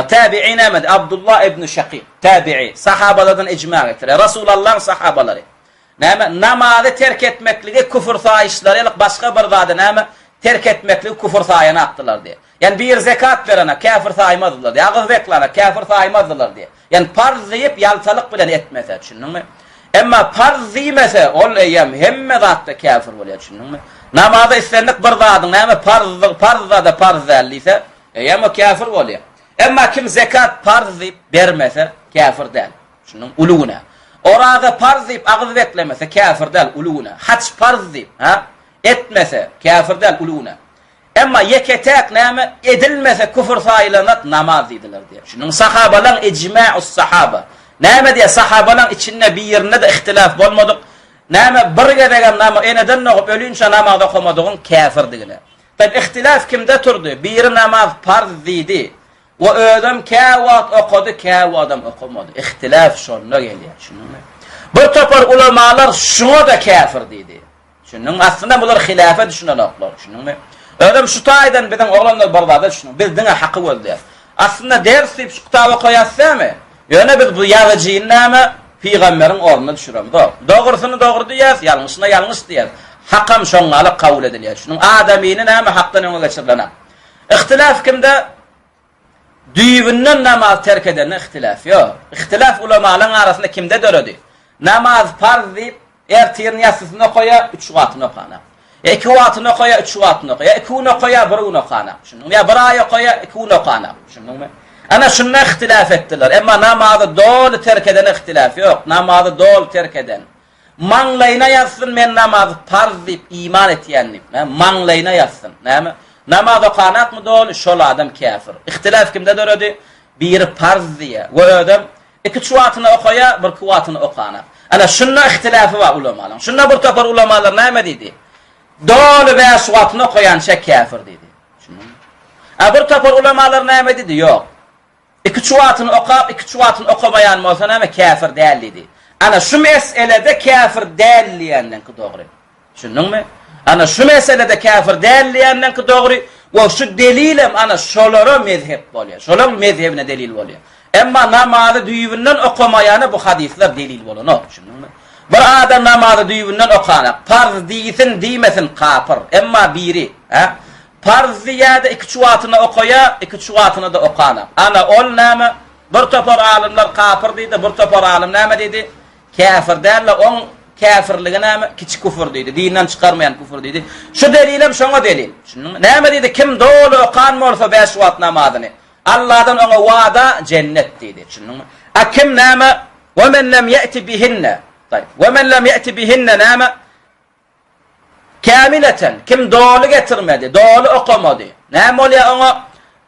Tabi'i näme diýýär? Abdullah ibn Şakik, tabi'i. Sahabalardan ijma getirýär. Rasulallahyň sahabalary. Näme, namazy terk etmekligi küfür saýyşlary ýaly başga bir zady näme, terk etmekligi küfür saýanakdylar diýýär. Ýagny biri zekat berene käfir saýmazdylar diýýär, agyz beklana käfir saýmazdylar diýýär. Ýagny parz diýip ýaltalyk bilen etmese, düşündiňmi? Emma parz diýmese, ol eýýäm hemme zatda käfir bolýar, düşündiňmi? Namaza islendik bir zadyň näme parzdygy, parz zada parz däl diýse, eýýäm o käfir bolýar. Emma kim zekat parz diýip bermese, käfir däl. Şundan uly günä. Oraza parz diýip agyz beklemese käfir däl, uly günä. Haç parz diýip, ha, etmese käfir däl, uly günä. Emma ýeke-täk näme edilmese küfür saýylan zat namaz diýdiler diýýär. Şunuň sahabalaň ijma'us sahaba. Näme diýýär? Sahabalaň içinde birinde-de ihtilaf bolmadyk. Näme bir gezegem näme eneden dogup ölinçä namaz okamadygyň käfirdigine. Taýyp ihtilaf kimde turdy? Biri namaz parz diýdi. We özem käwagt okady, käwagtam okamady. Ihtilaf şonda gelýär, düşündiňmi? Bir topar ulamalar şuňa-da käfir diýdi. Düşündiňmi? Aslynda bular hilafa düşünenoklar, düşündiňmi? Özem şu taýdan biziň oglanlar bir zada düşüniň. Biz diňe haky gözleýäris. Aslynda ders diýip şu kitaby okaýas dämi? Ýöne biz bu ýazyjyny näme? Pygamberiň ornuna düşüremzok. Dogrusyny dogry diýýäs, ýalňyşyna ýalňyş diýýäs. Hakam şoňňalyk kabul edilýär. Şunuň adamyny näme hakdan öňe geçirilenak. Ihtilaf kimde? Düýbünden namaz terk edende ihtilaf ýok. Ihtilaf ulamalaryň arasynda kimde döredi? Namaz parz diýip, ertirin ýassysyny okaýar, üç wagtyny okanak. Ýa iki wagtyny okaýar, üç wagtyny okaýar. Ýa iki gün okaýar, bir gün okanak. Düşündiňmi? Ýa bir aý okaýar, iki gün okanak. Düşündiňmi? Ana şunda ihtilaf etdiler. Emma namazy doly terk edene ihtilaf ýok. Namazy doly terk eden. Maňlaýyna ýazsyn men namazy parz diýip iman etýän diýip. Näme? Maňlaýyna ýazsyn. Näme? Namaz okanakmy doly? Şol adam käfir. Ihtilaf kimde döredi? Biri parz diýýär we özem iki-üç wagtyny okaýar, birki wagtyny okanak. Ana şunda ihtilafy bar ulamalaryň. Şunda bir topar ulamalar näme diýdi? Doly bäş wagtyny okaýança käfir diýdi. Düşündiňmi? A bir topar ulamalar näme diýdi? Ýok. Iküç wagtyny okap, iküç wagtyny okamaýan bolsa näme, käfir däl diýdi. Ana şu meselede käfir däl diýenleňki dogry. Düşündiňmi? Ana şu meselede käfir däl diýenleňki dogry we şu delilem ana şolara mezhep bolýar. Şolaň mezhebine delil bolýar. Emma namazy düýbünden okamaýana bu hadyslar delil bolanok. Düşündiňmi? Bir adam namazy düýbünden okanak, parz diýsin, diýmesin kapyr. Emma biri, hä? Parz diýýä-de iküç wagtyna okaýa, iküç wagtyna-da okanak. Ana, ol näme? Bir topar alymlar kapyr diýdi, bir topar alym näme diýdi? Käfir däl-de, oň käfirligi näme? Kiçi küfür diýdi, dinden çykarmaýan küfür diýdi. Şu delilem şoňa delil. Düşündiňmi? Näme diýdi? Kim doly okan bolsa bäş wagt namazyny, Alladan oňa wada jennet diýdi. Düşündiňmi? A kim näme? Ve men lem ýe'ti bihinne. Taýyp. Ve men lem ýe'ti bihinne näme? Kämileten, kim doly getirmedi, doly okamady, näme bolýar oňa?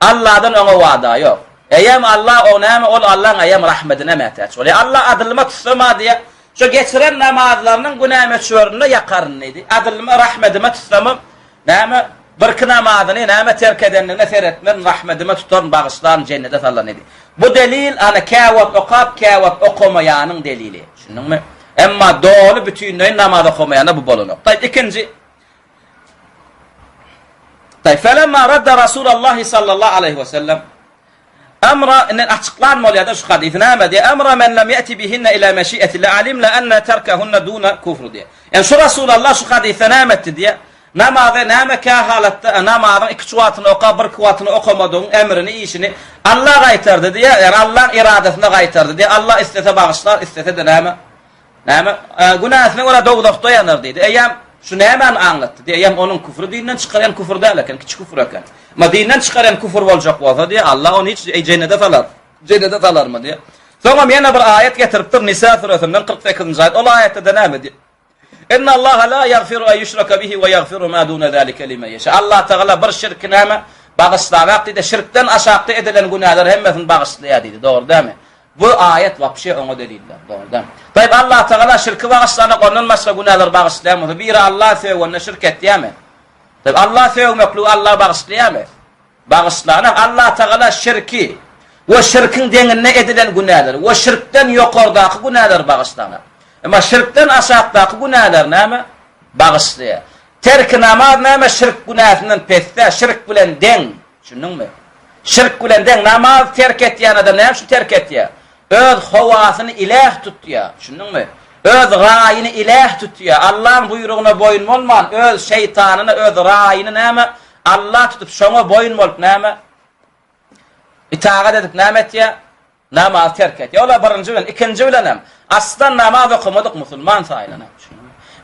Alladan oňa wada ýok. Eýýäm Alla o näme, ol Allaň eýýäm rahmedine mätäç bolýar. Alla adylyma tutsam-a diýýär, şo geçiren namazlarynyň günä möçberinde ýakaryn diýdi. Adylyma, rahmedime tutsamam, näme, birki namazyny näme terk edendigine seretmerin, rahmedime tutaryn, bagyşlaryn, jennede salaryn diýdi. Bu delil, ana, käwagt okap, käwagt okamaýanyň delili. Düşündiňmi? Emma doly bütinleýin namaz okamaýanda bu bolanok. Taýyp ikinji Taýyp felemma radda Rasulullahi sallallahu aleyhi we sellem Emra indi açyklan bolýar-da şu hadysy näme diýýär? Emra men lem ýeti bihinne ila meşiýeti la alimna enne terkehunne duna kufr diýýär. Ýani şu Rasulallah şu hadysda näme etdi diýýär? Namazy näme kä halatda namazyň iki-üç wagtyny okap, birki wagtyny okamadygyň emrini, işini Alla gaýtardy diýýär. Ýagny Allaň eradasyna gaýtardy diýýär. Alla islese bagyşlar, islese-de näme? Näme? Günäsine görä dowzahda ýanar diýdi. Eýýäm şu nämäni aňlatdy diýýär. Eýýäm onuň küfri dinden çykarýan küfür däl eken, kiçi küfür eken. Emma dinden çykarýan küfür boljak bolsa diýýär, Alla ony hiç jennede salar. Jennede salarmy diýýär. Soňam ýene bir aýat getiripdir, Nisa süresinden 48-nji aýat. Ol aýatda-da näme diýýär? Inna Allaha la ýagfiru en ýuşraka bihi we ýagfiru ma duna zalika limen ýeşa. Allah Tagala bir şirki näme? Bagyşlanak diýdi. Şirkden aşakda edilen günäleri hemmesini bagyşlaýar diýdi. Dogry dälmi? Bu aýat wapşe oňa deliller. Dogry dälmi? Taýyp Allah Tagala şirki bagyşlanak, ondan başga günäleri bagyşlaýan bolsa, biri Allah sögende şirk etýärmi? Taýyp Allah sögmekligi Allah bagyşlaýarmy? Bagyşlanak Allah Tagala şirki we şirkiň deňinde edilen günäleri we şirkden ýokardaky günäleri bagyşlanak. Emma şirkden aşakdaky günäleri näme? Bagyşlaýar. Terki namaz näme? Şirk günäsinden pesde, şirk bilen deň. Düşündiňmi? Şirk bilen deň. Namaz terk etýän adam näme üçin terk etýär? Öz howasyny iläh tutýar. Düşündiňmi? Öz raýyny iläh tutýar. Allaň buýrugyna boýun bolman, öz şeýtanyny, öz raýyny näme? Alla tutup, şoňa boýun bolup näme? Itagat edip näme etýär? Namazy terk etýär. Ola birinji bilen, ikinji bilenem aslan namaz okamadyk musulman saýlanar.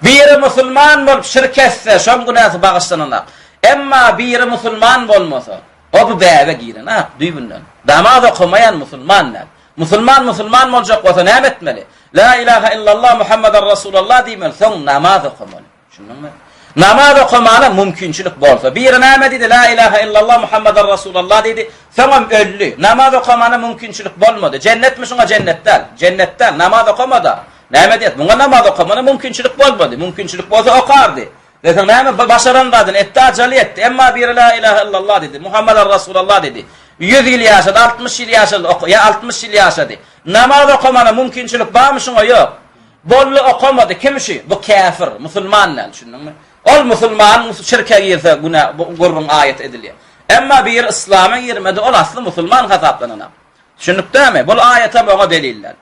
Biri musulman bolup şirk etse, şoň günäsi bagyşlananak. Emma biri musulman bolmasa, o bu bäbe girenak düýbünden. Namaz okamaýan musulman däl. Musulman musulman boljak bolsa näme etmeli? La ilaha illallah Muhammeden Rasulallah diýmeli, soň namaz okamaly. Düşündiňmi? Namaz okamana mümkinçilik bolsa. Biri näme diýdi? La ilaha illallah Muhammeden Rasulallah diýdi. Soňam öldi. Namaz okamana mümkinçilik bolmady. Jennetmi şuňa jennet däl. Jennet däl. Namaz okamada. Näme diýet? Muňa namaz okamana mümkinçilik bolmady. Mümkinçilik bolsa okardy. Diýseň näme başaran zadyny etdi, ajaly etdi. Emma biri la ilaha illallah diýdi. Muhammeden Rasulallah diýdi. 100 ýyl ýaşady, 60 ýyl ýaşady, ýa 60 ýyl ýaşady. Namaz okamana mümkinçilik barmy şuňa? Ýok. Boldy okamady kim şü bu käfir musulman däl düşündiňmi ol musulman şirke girse günä bu gürrüň aýat edilýär emma biri yslama girmedi ol asly musulman hasaplananak düşündik dämi bul aýatam oňa delil däl.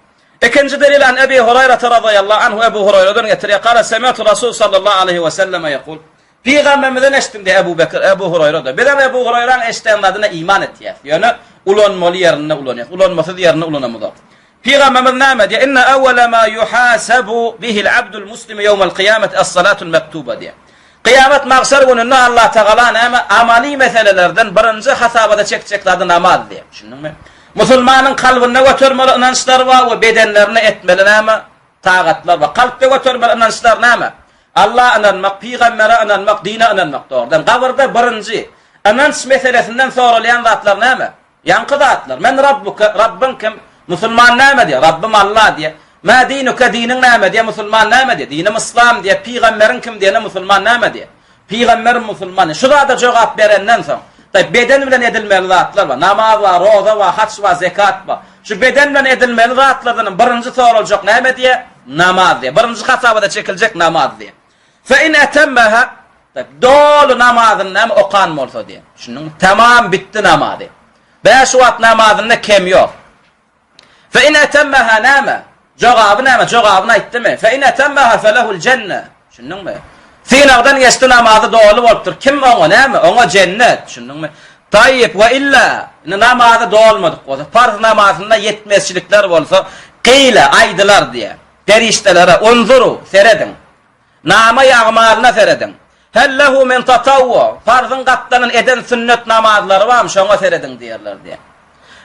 Ikinji delil an Ebi Huraýrata razyýallahu anhu Ebu Huraýradan getirýär. Kala semi'tu Rasul sallallahu aleýhi we selleme ýekul. Pygamberimizden eşitdim diýýär Ebu Bekir, Ebu Huraýra-da. Bizem Ebu Huraýraň eşiden zadyna iman etýäs. Ýöne ulanmaly ýerinde ulanýas. Ulanmasyz ýerinde ulanamyzok. Pygamberimiz näme diýýär? Inne awwala ma yuhasabu bihil abdul muslimu ýewmel kyýameti es-salatul mektuba diýýär. Kyýamat magşar gününde Allah Tagala näme amaly meselelerden birinji hasabada çekjek zady namaz diýýär. Düşündiňmi? Musulmanyň kalbynda götermeli ynançlary bar we bedenlerinde etmeli näme? Tagatlar bar. Kalpda götermeli ynançlar näme? Alla ynanmak, pygambere ynanmak, dine ynanmak dogrudan. Gabyrda birinji ynanç meselesinden soralýan zatlar näme? Ýaňky zatlar. Men Rabbuke, Rabbyň kim? Musulman näme diýýär? Rabbym Alla diýýär. Mä dinuke, diniň näme diýýär? Musulman näme diýýär? Dinim yslam diýýär. Pygamberiň kim diýende musulman näme diýýär? Pygamberim musulman. Şu zada jogap berenden soň, taý beden bilen edilmeli zatlar bar. Namaz bar, roza bar, haç bar, zekat bar. Şu beden bilen edilmeli zatlardan hem birinji soraljak näme diýýär? Namaz diýýär. Birinji hasabada çekiljek namaz diýýär. Fe in etemmeha, doly namazyny näme okan bolsa diýýär. Düşündiňmi? Tamam bitdi namazy. Bäş wagt namazynda kem ýok. Fe in etemmeha näme? Jogaby näme? Jogabyny aýtdymy? Fe in etemmeha felehul jenne. Düşündiňmi? Synagdan geçdi namazy doly bolupdyr. Kim oňa näme? Oňa jennet. Düşündiňmi? Taýyp we illa indi namazy dolmadyk bolsa, farz namazynda ýetmezçilikler bolsa, gyýla aýdylar diýär. Perişdelere, Unzuru, serediň. Nama-ýy agmalyna serediň. Hel lehu min tatawwu, farzyň gapdalyn eden sünnet namazlary barmy, şoňa serediň diýerler diýýär.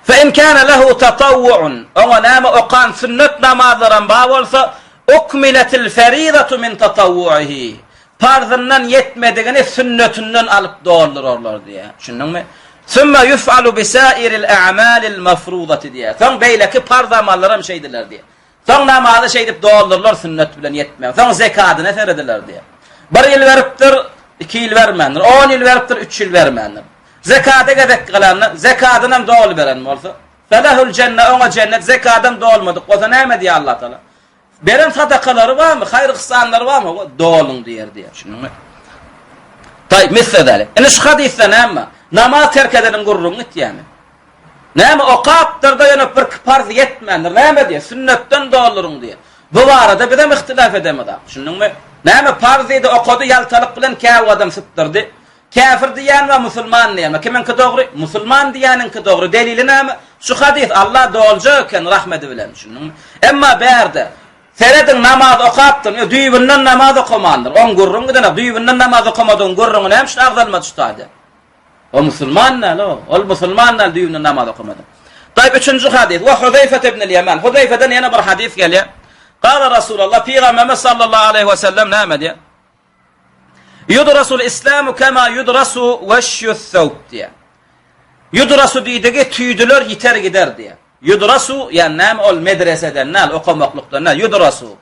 Fe in kana lehu tatawwu'un, oňa näme okan sünnet namazlaram bar bolsa, ukmiletil ferizatu min tatawwu'ihi, parzyndan ýetmedigini sünnetinden alyp doldurarlar diýýär. Düşündiňmi? Sümme ýuf'alu bisairil a'malil mafruzati diýýär. Soň beýleki parz amallaram şeýdiler diýýär. Soň namazy şeýdip doldurylar sünnet bilen ýetmän. Soň zekadyna serediler diýýär. Bir ýyl beripdir, iki ýyl bermändir. On ýyl beripdir, üç ýyl bermändir. Zekada gezek galanda, zekadynam doly beren bolsa, felehul jenne oňa jennet, zekadam dolmadyk bolsa näme diýýär Allah Taala? Beren sadakalary barmy, haýyr-yhsanlary barmy? Doluň diýer diýýär. Düşündiňmi? Taý, misle däli. Indi şu hadysda näme? Namaz terk edeniň gürrüňi gitýärmi? Näme okapdyr-da ýöne birki parz ýetmändir. Näme diýýär? Sünnetden dolduryň diýýär. Bu barada bizem ihtilaf edemizok. Düşündiňmi? Näme parz diýdi, okady, ýaltalyk bilen käwadam sypdyrdy. Käfir diýýän we musulman diýýän. Kimiňki dogry? Musulman diýýäniňki dogry. Delili näme? Şu hadys Allah doljak eken rahmedi bilen. Düşündiňmi? Emma bärde Serediň namaz okapdyr, ýa düýbünden namaz okamandyr. Oň gürrüňi gidenok. Düýbünden namaz okamadygyň gürrüňi näme üçin agzalmady şu taýda? O musulman däl o. Ol musulman däl düýbünden namaz okamady. Taýyp üçünji hadys. We Huzeýfe ibn Ýeman. Huzeýfeden ýene bir hadys gelýär. Gala Rasulullah Pygamberimiz sallallahu aleyhi we sellem näme diýär? Yudrasul islamu kema yudrasu weşşu thawb diýär. Yudrasu diýdigi tüýdüler ýiter gider diýär. Yudrasu ýa näme ol medreseden däl, okamaklykdan däl. Yudrasu.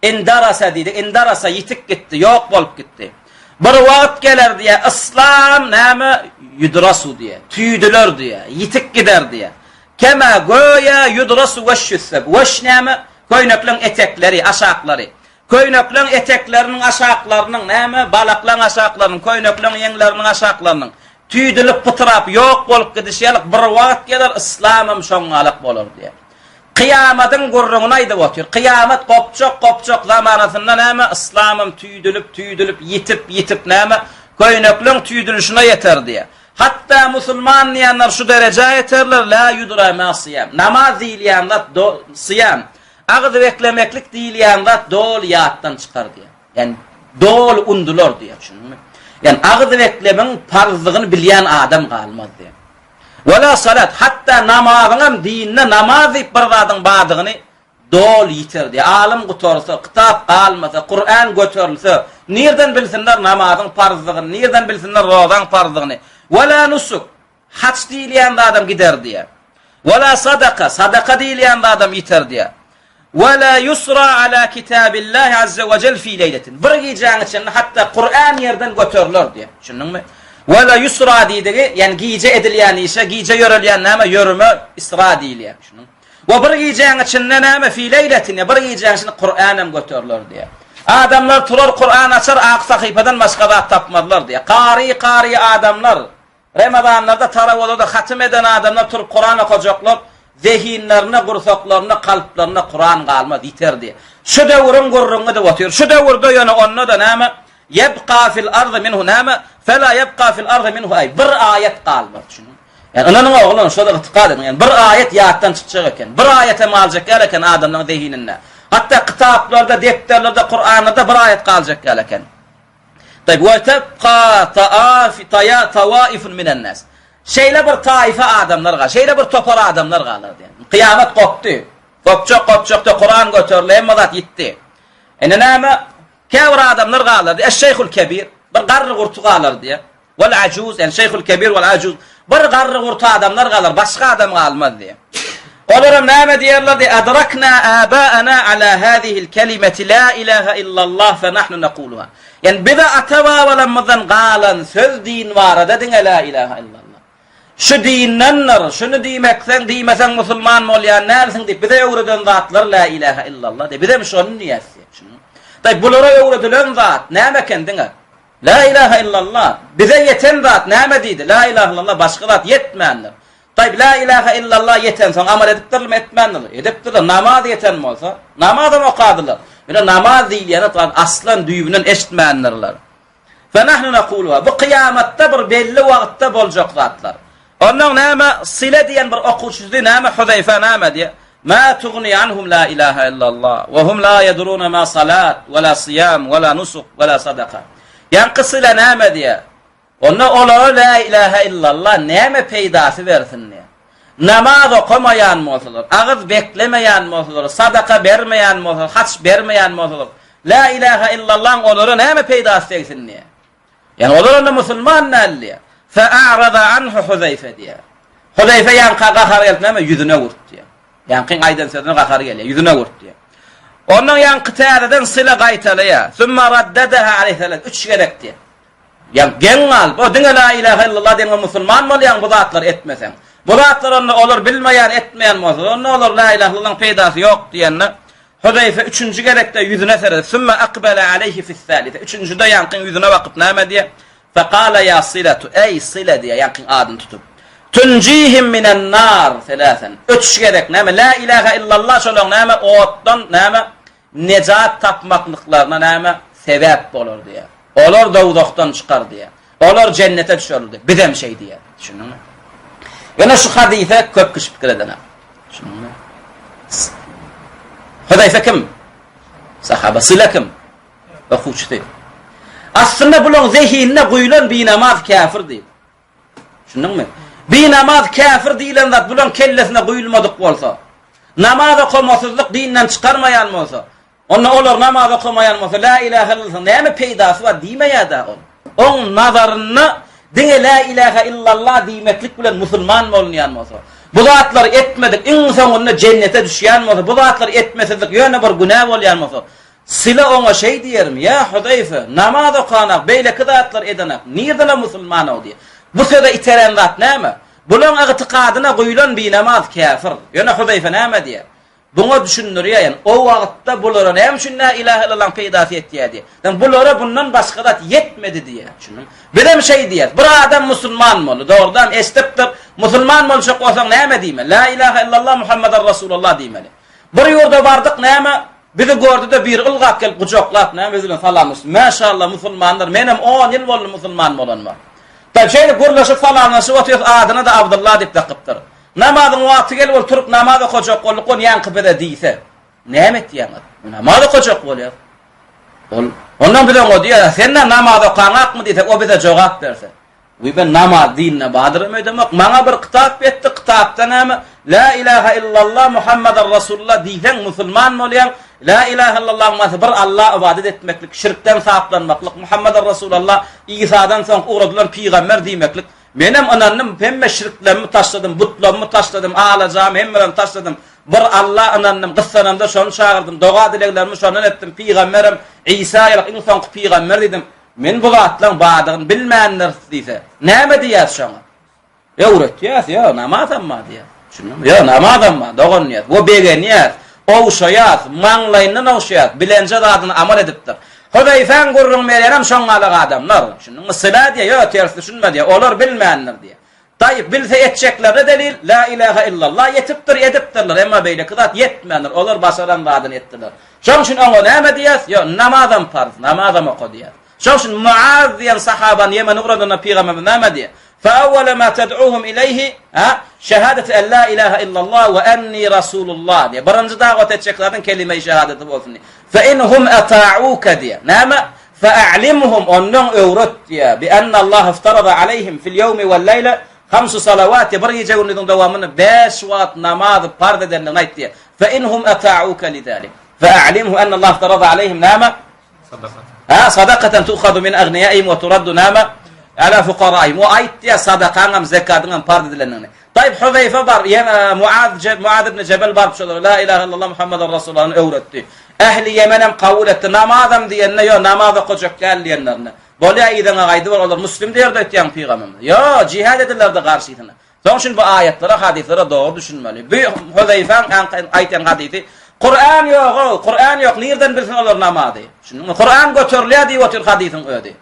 Indarasa diýdi, indarasa ýitip gitdi, ýok bolup gitdi. Bir wagt geler diýýär, yslam näme ýudrasu diýýär, tüýdüler diýýär, ýitip gider diýýär. Kema göýä ýudrasu weşşüsseb. Weş näme? Köýnekleň etekleri, aşaklary. Köýnekleň etekleriniň aşaklarynyň näme? Balaklaň aşaklarynyň, köýnekleň ýeňleriniň aşaklarynyň tüýdülip, pytrap, ýok bolup gidişi ýaly bir wagt geler, yslamam şoňňalak bolar diýýär. Kyýamadyň gürrüňini aýdyp otyr. Kyýamat gopjak, gopjak zamanasynda näme, yslamam tüýdülip, tüýdülip, ýitip, ýitip näme, köýnekleň tüýdülişine ýeter diýýär. Hatda musulman diýenler şu derejä ýeterler, la ýudra ma syýam. Namaz diýilýän zat do, syýam. Agyz beklemeklik diýilýän zat doly ýatdan çykar diýýär. Ýani doly undular diýýär, düşündiňmi? Ýani agyz beklemegiň parzdygyny bilýän adam galmaz diýýär. Wala salat, hatda namazyňam dinde namaz diýip bir zadyň bardygyny doly ýiter diýýär. Alym gutarsa, kitap galmasa, Kuran göterilse, nirden bilsinler namazyň parzdygyny, nirden bilsinler rozaň parzdygyny. Wala nusuk, haç diýilýän zadam gider diýýär. Wala sadaka, sadaka diýilýän zadam ýiter diýýär. Ve la yusra ala kitabillahi azze we cel fi leýletin. Bir gijäň içinde hatda Kur'an ýerden göteriler diýýär. Düşündiňmi? Ve la yusra diýdigi, ýani gije edilýän işe, gije ýörelýän näme? Ýörüme isra diýilýär. Düşündiňmi? We bir gijäň içinde näme? Fi leýletin, bir gijäň içinde Kur'an hem göteriler diýýär. Adamlar turar Kur'an açar, ak sahypadan başga zat tapmazlar diýýär. Kary, kary adamlar Remezanlarda tarawalada hatym eden adamlar turup Kuran okajaklar. Zehinlerinde, gursaklarynda, kalplarynda Kuran galmaz, ýiter diýýär. Şu döwrüň gürrüňi edip otyr. Şu döwürde ýöne onda-da näme? Ýebka fil ardy minhu näme? Fela ýebka fil ardy minhu aý. Bir aýat galmaz. Düşündiňmi? Ýani ynanyň oglan, şoda ygtykad ediň. Ýani bir aýat ýatdan çykjak eken. Bir aýat hem galjak ýaly eken adamlaryň zehininde. Hatda kitaplarda, depderlerde, Kuranlarda bir aýat galjak ýaly eken. Taýyp we tebka taafi taýa tawaifun minen nas. Şeýle bir taýfa adamlar galar, şeýle bir topar adamlar galar diýen. Kyýamat gopdy. Gopjak gopjakda Kuran göterildi, hemme zat ýitdi. Indi näme? Käbir adamlar galar diýýär. Eş-şeýhul kebir, bir garry gurty galar diýýär. Wal ajuz, ýani şeýhul kebir wal ajuz. Bir garry gurty adamlar galar, başga adam galmaz diýýär. Olaram näme diýerler diýýär? Adrakna abaana ala hazihil kelimeti la ilaha illallah fe nahnu naquluha. Ýani bize ata-babalarymyzdan galan söz din barada diňe la ilaha illallah. Şu dindendir, şuny diýmekseň, diýmeseň musulman bolýan dälsiň diýip bize öwreden zatlar la ilaha illallah diýip. Bizem şony diýýäs diýip. Şuny. Daý bulara öwredilen zat näme eken diňe? La ilaha illallah. Bize ýeten zat näme diýdi? La ilaha illallah başga zat ýetmändir. Taýyp la ilaha illallah ýetensoň amal edipdirlermi, etmändirler? Edipdirler. Namaz ýeten bolsa, namazam okadylar. Ýöne namaz diýilýäni aslan düýbünden eşitmändirler. Fe nahnu nakuluha. Bu kyýamatda bir belli wagtda boljak zatlar. Ondan näme Sile diýen bir okuwçysy näme Huzeýfe näme diýe? Ma tugni anhum la ilaha illallah we hum la yedruna ma salat we la siyam we la nusuk we la sadaka. Ýaňky Sile näme diýe? Onda olara la ilaha illallah näme peýdasy bersin diýe. Namaz okamaýan bolsalar, agyz beklemeýän bolsalar, sadaka bermeýän bolsalar, haç bermeýän bolsalar, La ilaha illallaň olara näme peýdasy degsin diýýär. Ýani olar onda musulman däl diýýär. Fe a'rada anhu Huzeýfe diýýär. Huzeýfe ýaňka gahary gelip näme ýüzüne öwürtdi diýýär. Ýaňkyň aýdan sözüne gahary gelýär, ýüzüne öwürtdi diýýär. Ondan ýaňky täzeden syla gaýtalaýar. Summa raddadaha aleyhissalam üç gezek diýýär. Ýa geň galyp, o diňe la ilaha illallah diýeňe musulman bolýaň bu zatlary etmeseň. Bu zatlar onda olar bilmeýän, etmeýän bolsa, onda olar la ilaha illallahyň peýdasy ýok diýende, Huzeýfe üçünji gezekde ýüzüne seredip, sümme akbele aleýhi fis-salise, üçünjide ýaňkyň ýüzüne bakyp näme diýýär? Fekale ýa Silatu, eý Sile diýýär, ýaňkyň adyny tutup. Tunjihim minen-nar selasen. Üç gezek näme? La ilaha illallah şolaň näme? Otdan näme? Nejat tapmaklyklaryna näme? Sebäp bolar diýýär. Olar dowzahdan çykar diýýär. Olar jennete düşerler diýýär. Bizem şeý diýýär. Düşündiňmi? Ýöne şu hadysa köp kişi pikir edenak. Düşündiňmi? Hudaýfa kim? Sahaba. Sila kim? Okuwçysy. Aslynda bulaň zehinine guýlan binamaz käfir diýip. Düşündiňmi? Binamaz käfir diýlen zat bulaň kellesine guýulmadyk bolsa, namaz okamasyzlyk dinden çykarmaýan bolsa, Onda olar namaz okamaýan bolsa, Lä ilähe illallah näme peýdasy bar diýmeýär-dä ol. Oň nazarynda diňe Lä ilähe illallah diýmeklik bilen musulman bolunýan bolsa, bu zatlary etmedik iň soňunda jennete düşýän bolsa, bu zatlary etmesizlik ýöne bir günä bolýan bolsa, Sile oňa şeý diýermi, Ýa Huzeýfe, namaz okanak, beýleki zatlary edenak, nirden-ä musulman-ow diýer. Bu söze iteren zat näme? Bulaň ygtykadyna guýlan binamaz käfir. Ýöne Huzeýfe näme diýer? Buňa düşündirýär, ýani o wagtda bulara näme üçin la ilahe illallahyň peýdasy ýetýär diýýär. Ýani bulara bundan başga zat ýetmedi diýýär. Düşündiňmi? Bizem şeý diýýäris. Bir adam musulman boldy, dogrudanam eşidipdir. Musulman boljak bolsaň näme diýmeli? La ilahe illallah Muhammeden Rasulullah diýmeli. Bir ýurda bardyk näme? Bizi gördi-de biri ylgap gelip gujaklap näme biz bilen salamlaşdy. Mäşallah musulmanlar, menem on ýyl boldy musulman bolanyma. Taý şeýle gürleşip salamlaşyp otyrys, adyna-da Abdylla diýip dakypdyr. Namazyň wagty gelip ol turup namaz okajak bolduk ol ýaňky bize diýse, näme etýäňiz? Namaz okajak bolýas. Ol ondan biz oňa diýýäs, sen nä namaz okaňakmy diýsek, o bize jogap berse. Wiý men namaz dinine badyram öýdemok. Maňa bir kitap ýetdi, kitapda näme? La ilaha illallah Muhammadar Rasulullah diýseň musulman bolýaň. La ilaha illallahyň manysy bir Alla ybadat etmeklik, şirkden saplanmaklyk, Muhammadar Rasulallah Isadan soň ugradylan pygamber diýmeklik. Menem ynandym, hemme şirklerimi taşladym, butlarymy taşladym, alajamy hemmelerini taşladym. Bir Alla ynandym, gyssanamda şony çagyrdym, doga-dileglerimi şondan etdim, pygamberem Isa ýaly iň soňky pygamber diýdim. Men bu zatlaryň bardygyny bilmändiris diýse, näme diýýäs şoňa? Öwretýäs, ýok, namazam bar diýýäs. Düşündiňmi? Ýok, namazam bar, dogan diýýäs. We begenýäs, ogşaýas, maňlaýyndan ogşaýas, bilenje zadyny amal edipdir. Huzeýfäň gürrüň berýänem şoň galak adamlar. Düşündiňmi? Syla diýýär, ýok, ters düşünme diýýär. Olar bilmändir diýýär. Taýyp, bilse etjeklerine delil, La ilahe illallah ýetipdir, edipdirler, emma beýleki zat ýetmändir, olar başaran zadyny etdiler. Şoň üçin oňa näme diýýäs? Ýok, namazam parz, namazam oka diýýäs. Şoň üçin Muaz diýen sahabany Ýemene ugradanda pygamberimiz näme diýýär? Fa awwala ma tad'uhum ileýhi, ha, şehadeti en la ilahe illallah we enni rasulullah diýýär. Birinji dawat etjek zadyň kelime-i şehadeti bolsun diýýär. Fa in hum ata'uka diýýär. Näme? Fa a'limhum ondan öwret diýýär. Bi enne Allah iftarada aleyhim fil ýewmi wel leýle hamsu salawat diýýär. Bir gije-gündiziň dowamynda bäş wagt namazy parz edendigini aýt diýýär. Fa in hum ata'uka lidalik. Fa a'limhu enne Allah iftarada aleyhim näme? Ha, sadakatan tu'khadu min agniyaihim we turaddu näme? Ala fuqaraihim. O aýt diýýär, sadakaňam, zekadyňam parz edilendigini. Taýyp Huzeýfe bar, ýene Muaz, Muaz ibn Jebel baryp şolara La ilahe illallah Muhammeden Rasulullahny öwretdi. Ähli Ýemenem kabul etdi. Namazam diýende, ýo, namaz okajak däl diýenlerinde. Bolýa yzyňa gaýdyber, olar muslim diýerdi öýtýäň pygamberimiz. Ýo, jihad edilerdi garşysyna. Soň üçin bu aýatlara, hadyslara dogry düşünmeli. Bu Huzeýfäň aýtan hadysy Kuran ýog-ow, Kuran ýok, nirden bilsin olar namazy? Düşündiňmi? Kuran göterilýär diýip otyr hadysyň özi.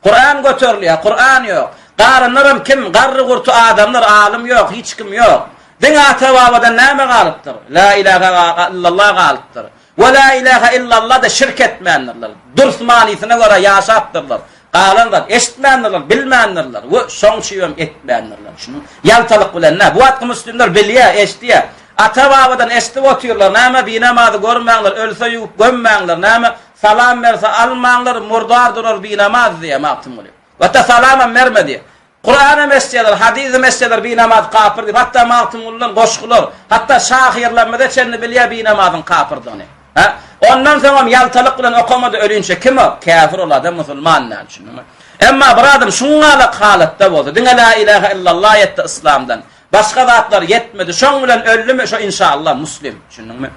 Kuran göterilýär, Kuran ýok. Galanlaram kim? Garry-gurty adamlar, alym ýok, hiç kim ýok. Diňe ata-babadan näme galypdyr? La ilaha illallah galypdyr. We la ilaha illallah-da şirk etmändirler. Dürs manysyna görä ýaşapdyrlar. Galan zat eşitmändirler, bilmändirler we şoň üçinem etmändirler. Şunuň ýaltalyk bilen nä? Bu wagtky müslimler bilýär, eşidýär. Ata-babadan eşidip otyrlar, näme binamazy görmäňler, ölse ýuwup gömmäňler, näme salam berse almaňlar, murdar durar binamaz diýýär Magtymguly. Hatda salamam berme diýýär. Kuranam eşidýärler, hadysam eşidýärler binamaz kapyr diýip, hatda Magtymgulydan goşgular, hatda şahyrlarymyza çenli bilýär binamazyň kapyrdygyny. Hä? Ondan soňam ýaltalyk bilen okamady ölinçe kim o? Käfir ol adam musulman däl, düşündiňmi? Emma bir adam şuňňalak halatda bolsa, diňe la ilaha illallah ýetdi yslamdan. Başga zatlar ýetmedi. Şoň bilen öldümi, şo inşallah muslim, düşündiňmi?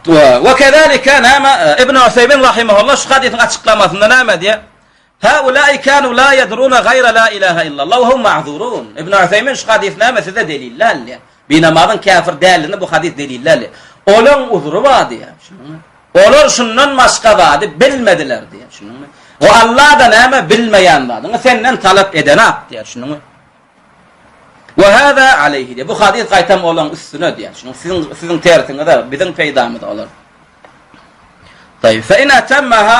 We kezalika näme Ibn Useýmin rahimehullah şu hadysyň açyklamasynda näme diýýär? Haulai kanu la yadruna gayra la ilaha illallah we hum ma'zurun. Ibn Useýmin şu hadys näme size deliller diýýär. Binamazyň käfir däldigini bu hadys deliller diýýär. Olaň uzry bar diýýär. Düşündiňmi? Olar şundan başga zady bilmediler diýýär. Düşündiňmi? We Allah da näme bilmeýän zadyňy senden talap edenak diýýär. Düşündiňmi? We hada aleyhi diýýär. Bu hadys gaýtam olaň üstüne diýýär. Şunuň siziň siziň tersiňize, biziň peýdamyza olar. Taýyp, fe in atammaha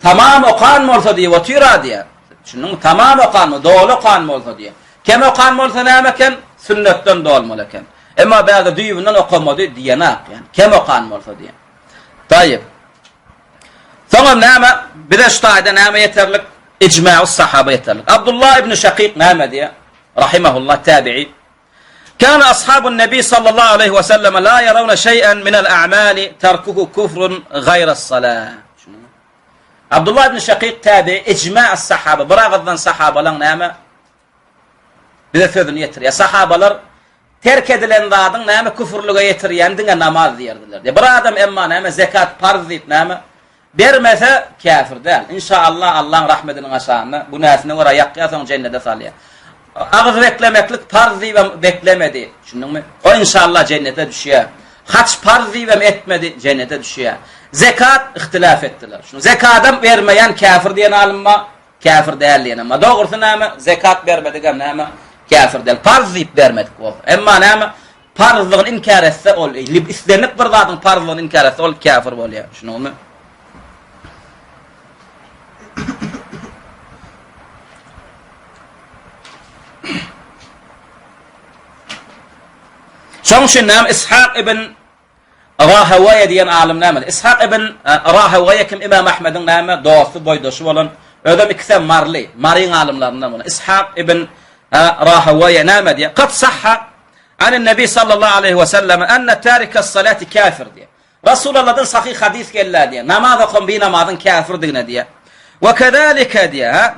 tamam okan bolsa diýip otyra diýýär. Şunuň tamam okan, doly okan bolsa diýýär. Kem okan bolsa näme eken? Sünnetden dolmaly eken. Emma bärde düýbünden okamady diýenak, ýani kem okan bolsa diýýär. Taýyp. Soňam näme? Bize şu taýda näme ýeterlik? Ijma'us sahaba ýeterlik. Abdullah ibn Şakyk näme diýýär? Rahimahullah tabi'i. Kana ashabun nebi sallallahu aleyhi ve sellem la yarawna şey'en minel a'mali terkuhu kufrun gayras salah. Abdullah ibn Şakyk tabi'i ijma'us sahaba. Bir agyzdan sahabalaň näme? Bize sözüni ýetirýär. Sahabalar terk edilen zadyň näme küfürlige ýetirýän diňe namaz diýerdiler. Bir adam emma näme zekat parz diýip näme bermese käfir däl. Inşallah Allaň rahmetiniň aşagynda günäsine görä ýakýar soň jennete salýar. Agyz beklemeklik parz diýibem beklemedi. Düşündiňmi? O inşallah jennete düşýär. Haç parz diýibem etmedi, jennete düşýär. Zekat ihtilaf etdiler. Şunu zekadam bermeýän käfir diýen alym bar. Käfir däl diýen emma dogrusy näme? Zekat bermedigem näme? Käfir däl. Parz diýip bermedik bolsa. Emma näme? Parzlygyny inkär etse ol islendik bir zadyň parzlygyny inkär etse ol käfir bolýar. Düşündiňmi? Şoň üçin näme Ishak ibn Rahawaýa diýen alym näme? Ishak ibn Rahawaýa kim Imam Ahmediň näme dosty, boýdaşy bolan, özem ikisem Marly, Maryň alymlaryndan bolan. Ishak ibn Rahawaýa näme diýýär? Kat sahha anin Nebi sallallahu aleyhi we sellem enne tarika salati kafir diýýär. Rasulullahdan sahyh hadys geldi diýýär. Namaz okan bi namazyň kafirdigine diýýär. We kezalika diýýär.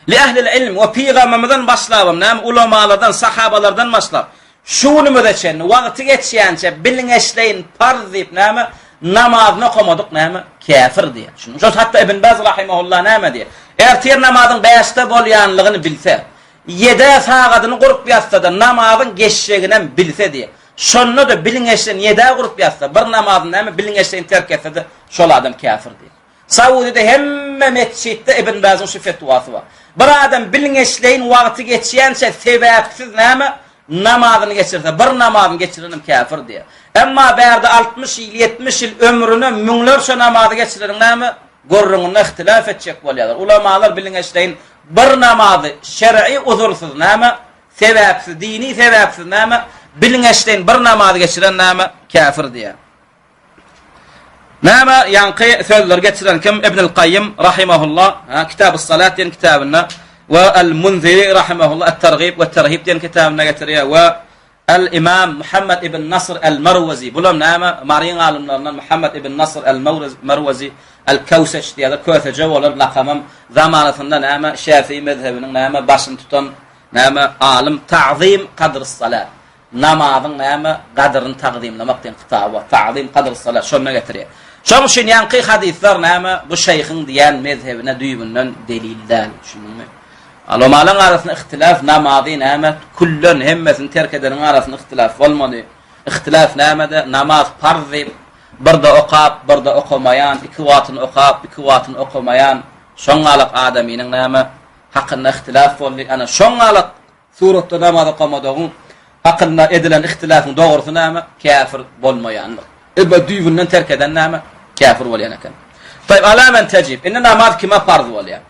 Li ehlil ilm we pygambermizden başlabam näme ulamalardan sahabalardan başlap şu günümize çenli wagty geçýänçe bilňeşleýin parz diýip näme namazyny okamadyk näme käfir diýýär. Şunuň üçin hatda Ibn Baz rahimehullah näme diýýär? Ertir namazyň bäşde bolýanlygyny bilse, ýedä sagadyny gurup ýatsa-da namazyň geçjeginem bilse diýýär. Şonda-da bilňeşleýin ýedä gurup ýatsa, bir namazyny näme bilňeşleýin terk etse-de şol adam käfir diýýär. Saudyda hemme metjitde Ibn Bazyň şu fetwasy bar. Bir adam bilgeşleýin wagty geçýänçä sebäpsiz näme namazyny geçirse, bir namazyny geçirenem käfir diýýär. Emma bärde 60 ýyl, 70 ýyl ömrüne müňlerçe namazy geçireniň näme gürrüňinde ihtilaf etjek bolýarlar. Ulamalar bilgeşleýin bir namazy şer'i uzursyz näme sebäpsiz, dini sebäpsiz näme bilgeşleýin bir namazy geçiren näme käfir diýýär. Näme ýaňky sözleri getiren kim? Ibnül Gaýym rahimehullah, ha, Kitabus Salat diýen kitabynda we Al-Munziri rahimehullah At-Targib we Terhib diýen kitabynda getirýär we Al-Imam Muhammad ibn Nasr Al-Marwazi, bulam näme? Maryň alymlaryndan Muhammad ibn Nasr Al-Marwazi Al-Kawsaç diýýärler, köseje bolar lakamam zamanasynda näme? Şäfi'i mezhebiniň näme başyny tutan näme alym Ta'zim Kadrus Salat. Namazyň näme gadyryny tagzymlamak diýen kitaby bar. Ta'zim kadrys salat şonda getirýär. Şoň üçin ýaňky hadyslar näme bu şeýhiň diýen mezhebine düýbünden delil däl, düşündiňmi? Ulamalaryň arasynda ihtilaf namazy näme küllen hemmesini terk edeniň arasynda ihtilaf bolmady. Ihtilaf nämede? Namaz parz diýip birde okap, birde okamaýan, iki wagtyny okap, iki wagtyny okamaýan şoň galak adamynyň näme hakynda ihtilaf boldy. Ana şoň galak Suratda namaz okamadygyň hakynda edilen ihtilafyň dogrusy näme? Käfir bolmaýandyr. Emma düýbünden terk eden näme? Käfir bolýan eken. Taýyp, ala men tejib. Indi namaz kime parz bolýar?